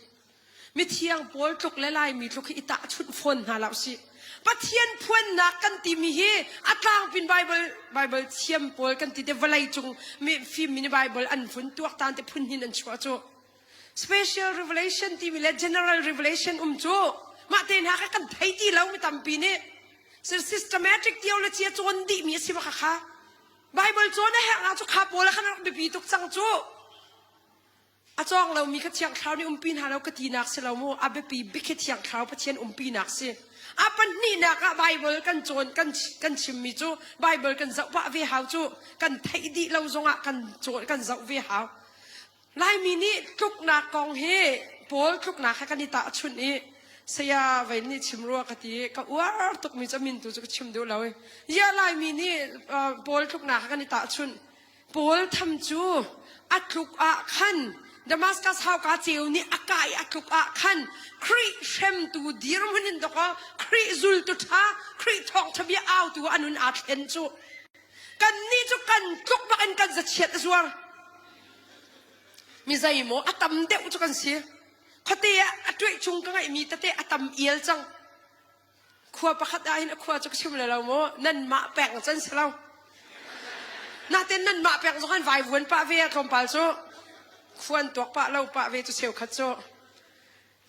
Mithiang pawl tluk le Laimi tluk hi i tahchunh fawn hna hlah usih. Pathian phuannak kan timi hi a tlangpin Bible Bible thiam pawl kan ti te vawlei cung mi fimmi nih Bible an vun tuaktan te phun hin an chuah cu. Special revelation timi le general revelation um cu mah te hna kha kan thei ti lo mi tampi nih systematic theology a cawn dihmi a si bak kha. Bible cawn a herh cu kha pawl khan rak biapi tuk cang cu. A cawng lomi kha Thiang Thlarau nih umpi hna lo ka tinak si lo mu. A biapi bik hi Thiang Thlarau Pathian umpinak si. A pahnihnak ah Bible kan cawn kan kan chimmi cu Bible kan zoh pah ve hau cu kan theih dih lo zongah kan cawn kan zoh ve hau. Laimi nih tluknak kong hi Paul tluknak he kan i tahchunh i saya vei nih chim rua ka ti ka uar tukmi cu a min tu cu ka chim duh lo i ya Laimi nih Paul tluknak he kan i tahchunh Paul tham cu a tluk ah khan Damascus hauka ceu nih a kah i a tluk ah khan Khrih hremtu dirhmun in dawkaw Khrih zultu ṭha Khrih thawngṭha bia autu a nun aa thlen cu. Kannih cu kan tluk bak in kan zachiat a zuar. Mi zeimaw a tam deuh cu kan si. Khuate ah a ṭuih chung ka ngeihmi tete a tam ial cang. Khua pakhat ah hin a khua cu ka chim le lo maw nanmah peng can si lo. Natin nanmah peng zong han vaivuan pah ve ah tlawmpal cu khuan tuak pah lo pah ve cu cheukhat cu.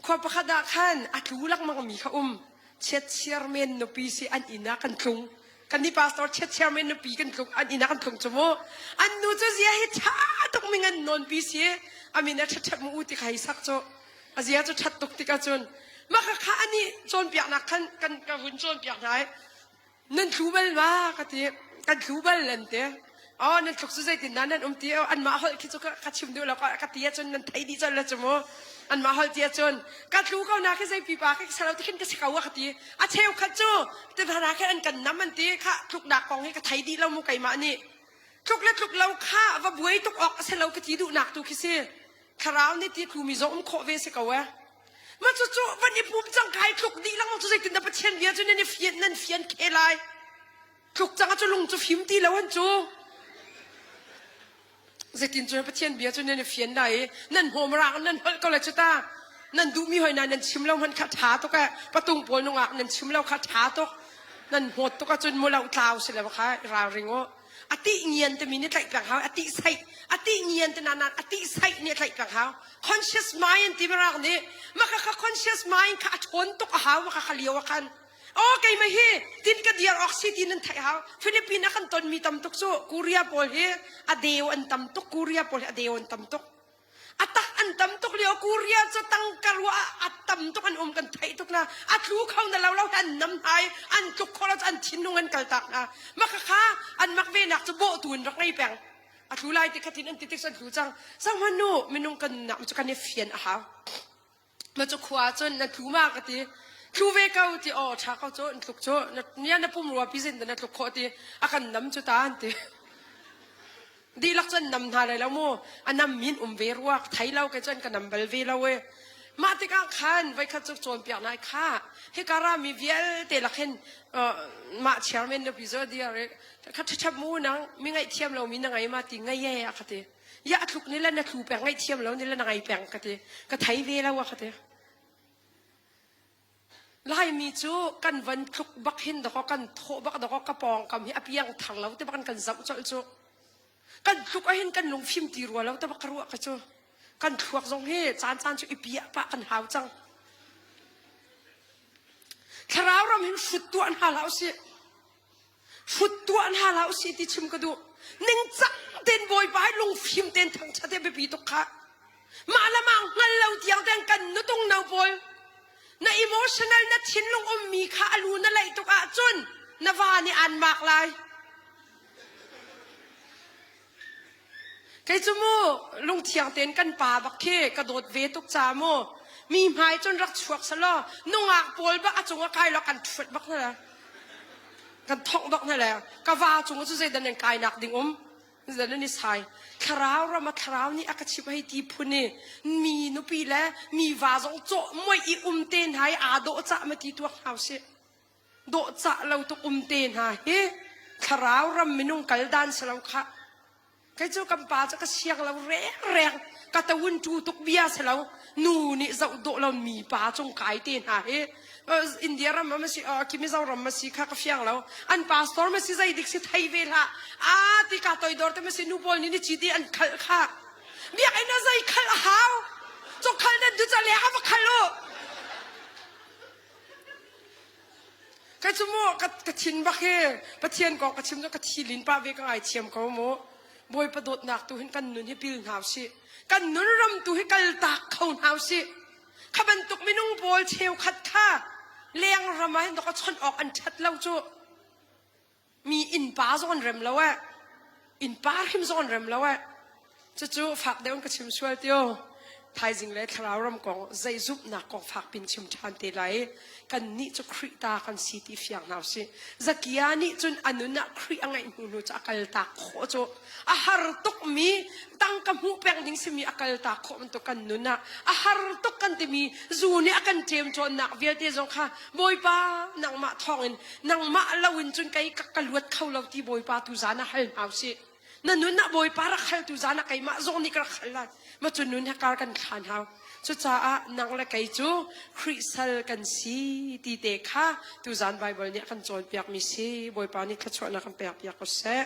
Khua pakhat ah khan a tlu lengmang mi kha um. Chiatchiar men nupi si an inn ah kan tlung. Kan ni pastor chiatchiar men nupi kan tlung an inn ah kan tlung cu mu. An nu cu zia hi ṭha tuk mi ngan nawn pi si. Amin a ṭha mu u ti kha hi sak cu. A zia cu ṭhat tuk tikah cun mah kha anih cawnpiaknak khan kan ka vun cawnpiak hna i nan thlu bal ma ka ti kan thlu bal an ti oh nan thluk cu zeitin dah nan um ti anmah holh khi cu ka chim duh lo ka ti ahcun nan thei dih colh le cu mu anmah holh ti ahcun ka tlu ko na khi zei pipa khi salo ti khin ka si ko a ka ti a cheukhat cu ti hna khin an kan nam an ti kha tluknak kong hi ka thei dih lo mu keimah nih tluk le tluk lo kha va buai tuk awk a si lo ka ti duhnak tu khi si Thlarau nih ti tlumi zong um khawh ve si ko eh. Mah cu cu van i pum cang kai tluk dih lengmang cu zeitin dah Pathian bia cu nan i fian nan fian khe lai. Tluk cang ah cu lung cu fim ti lo an cu. Zeitin cu Pathian bia cu nan i fian lai i nan hmawm rang nan holh ko le cu ta. Nan duhmi hoi na nan chim lo hmanh kha ṭha tuk eh. Patung pawl nungak nan chim lo kha ṭha tuk. Nan hmawt tuk ahcun mu lo tlau si le kha ralring u. A tih ngian timi nih tlaih peng hau a tih saih a tih ngian te na a tih saih nih tlaih peng hau conscious mind ti mirang nih maka kha conscious mind kha a ṭhawn tuk a hau maka kha lio ah khan aw keimah hi tin ka diar awk si ti nan theih hau Philippines ah kan tonmi tam tuk cu Korea pawl hi a deu an tam tuk Korea pawl hi a deu an tam tuk A tak an tam tuk lio Korea cu tangka ruah a tam tuk an um kan theih tuk na a tlu kho na lo lo an nam hna i an tluk kho lo an thinlung an kal tak hna maka kha an mak ve nak cu bawhtu in rak ngei peng a tlu lai ti khatin an ti tik an tlu cang sang nu minung kan nak cu kan i fian a hau Ma cu khua cun na tlu ma ka ti. Tlu ve ko ti aw ṭha ko cu an tluk cu na nia na pum rua pi zin na tluk khawh ti a kan nam cu ta an ti. Dihlak cun nam hna lai lo mu a nam min um ve ruak thei lo ke cun ka nam bal ve lo e. Mah tikah khan voikhat cu cawnpiak nai kha hika rami vialte lak hin mah chairman nupi cu dia kha ṭhaṭhap mu nang mi ngaihthiam lomi na ngei ma ti ngei e a ka ti. Ya a tluk ni le na thlu peng ngaihthiam lo ni le na ngei peng ka ti. Ka thei ve lo a ka ti. Laimi cu kan van tluk bak hin dakaw kan thawh bak dakaw ka pawngkam hi a piang thar lo te bak in kan zoh colh cu. Kan tluk ahhin kan lungfim ti rua lo te bak ka ruah ka cu. Kan thluak zong hi caan caan cu i piah pah kan hau cang. Thlarau ram hin hrut tuah hna hlah usih. Hrut tuah hna hlah usih ti chim ka duh. Ningcang tein Bawipa hi lungfim tein thangṭhat hi a biapi tuk khah. Mah le mah hngal lo tiang tein kan nutung no pawl na emotional na thinlung ummi kha a lu na laih tuk ahcun na va nih aan mak lai. Kei cu mu lungthiang tein kan pa bak khi ka dawt ve tuk ca mu mi hmai cun rak chuak selaw nungak pawl bak a cung a kai law kan ṭhuat bak hna le kan thongh bak hna le ka va cung cu zeidan nan kai nak ding um zeidan nan i sai thlarau ram a thlarau nih a ka chimh hei ti phun i mi nupi le mi va zong cawh muai i um te hna i aa dawh cah ma ti tuak hna usih dawhcah lo tuk um te hna hi thlarau ram minung kal dan si lo khah. Kei cu kan pa cu ka siang lo rengreng ka tawun tu tuk bia si lo nu nih zoh dawh lo mi pa cung kai te hna hi India ram ma si ki Mizoram ma si kha ka fiang lo an pastor ma si zei dik si thei ve hlah a ti ka toidor te ma si nu pawl nih ni chi ti an khal kha biakinn a zei khal a hau cok khal nan du cha le ha va khal u Ka cu mu ka ka thin bak hi Pathian kong ka chim cu ka thi lin pah ve ka ngaithiam ko mu. Bawipa dawtnak tu hin kan nun hi pil hna usih. Kan nun ram tu hi kal tak kho hna usih. Kha bantuk minung pawl cheukhat kha leng ram ah hin ka chawnh awk an ṭhat lo cu. Mi innpa zong an rem lo eh. Innpa hrim zong an rem lo eh. Cucu fak deuh in ka chim sual tio. Thaizing le thlarau ram kong zei zumhnak kong fak pin chim ṭhan te lai. Kan nih cu Khrih ta kan si ti fiang hna usih. Zakia nih cun a nun ah Khrih a ngeih hnu hnu cu a kal tak khawh cu. A har tukmi tangka hmuh peng ding simi a kal tak khawh bantuk kan nun ah a har tuk kan timi zu nih a kan ṭem cawnnak vialte zong kha Bawipa nangmah thawngin nangmah loin cun kei ka ka luat kho lo ti Bawipa tu zan ah hal hna usih. Na nun ah Bawipa rak hal tu zan ah keimah zong nih ka rak hal lai. Ma cu nun he kar kan thlan hau. Cucaah nang le kei cu Khrih sal kan si ti te kha tuzan Bible nih a kan cawnpiakmi si. Bawipa nih thluachuahnak kan pekpiak ko seh.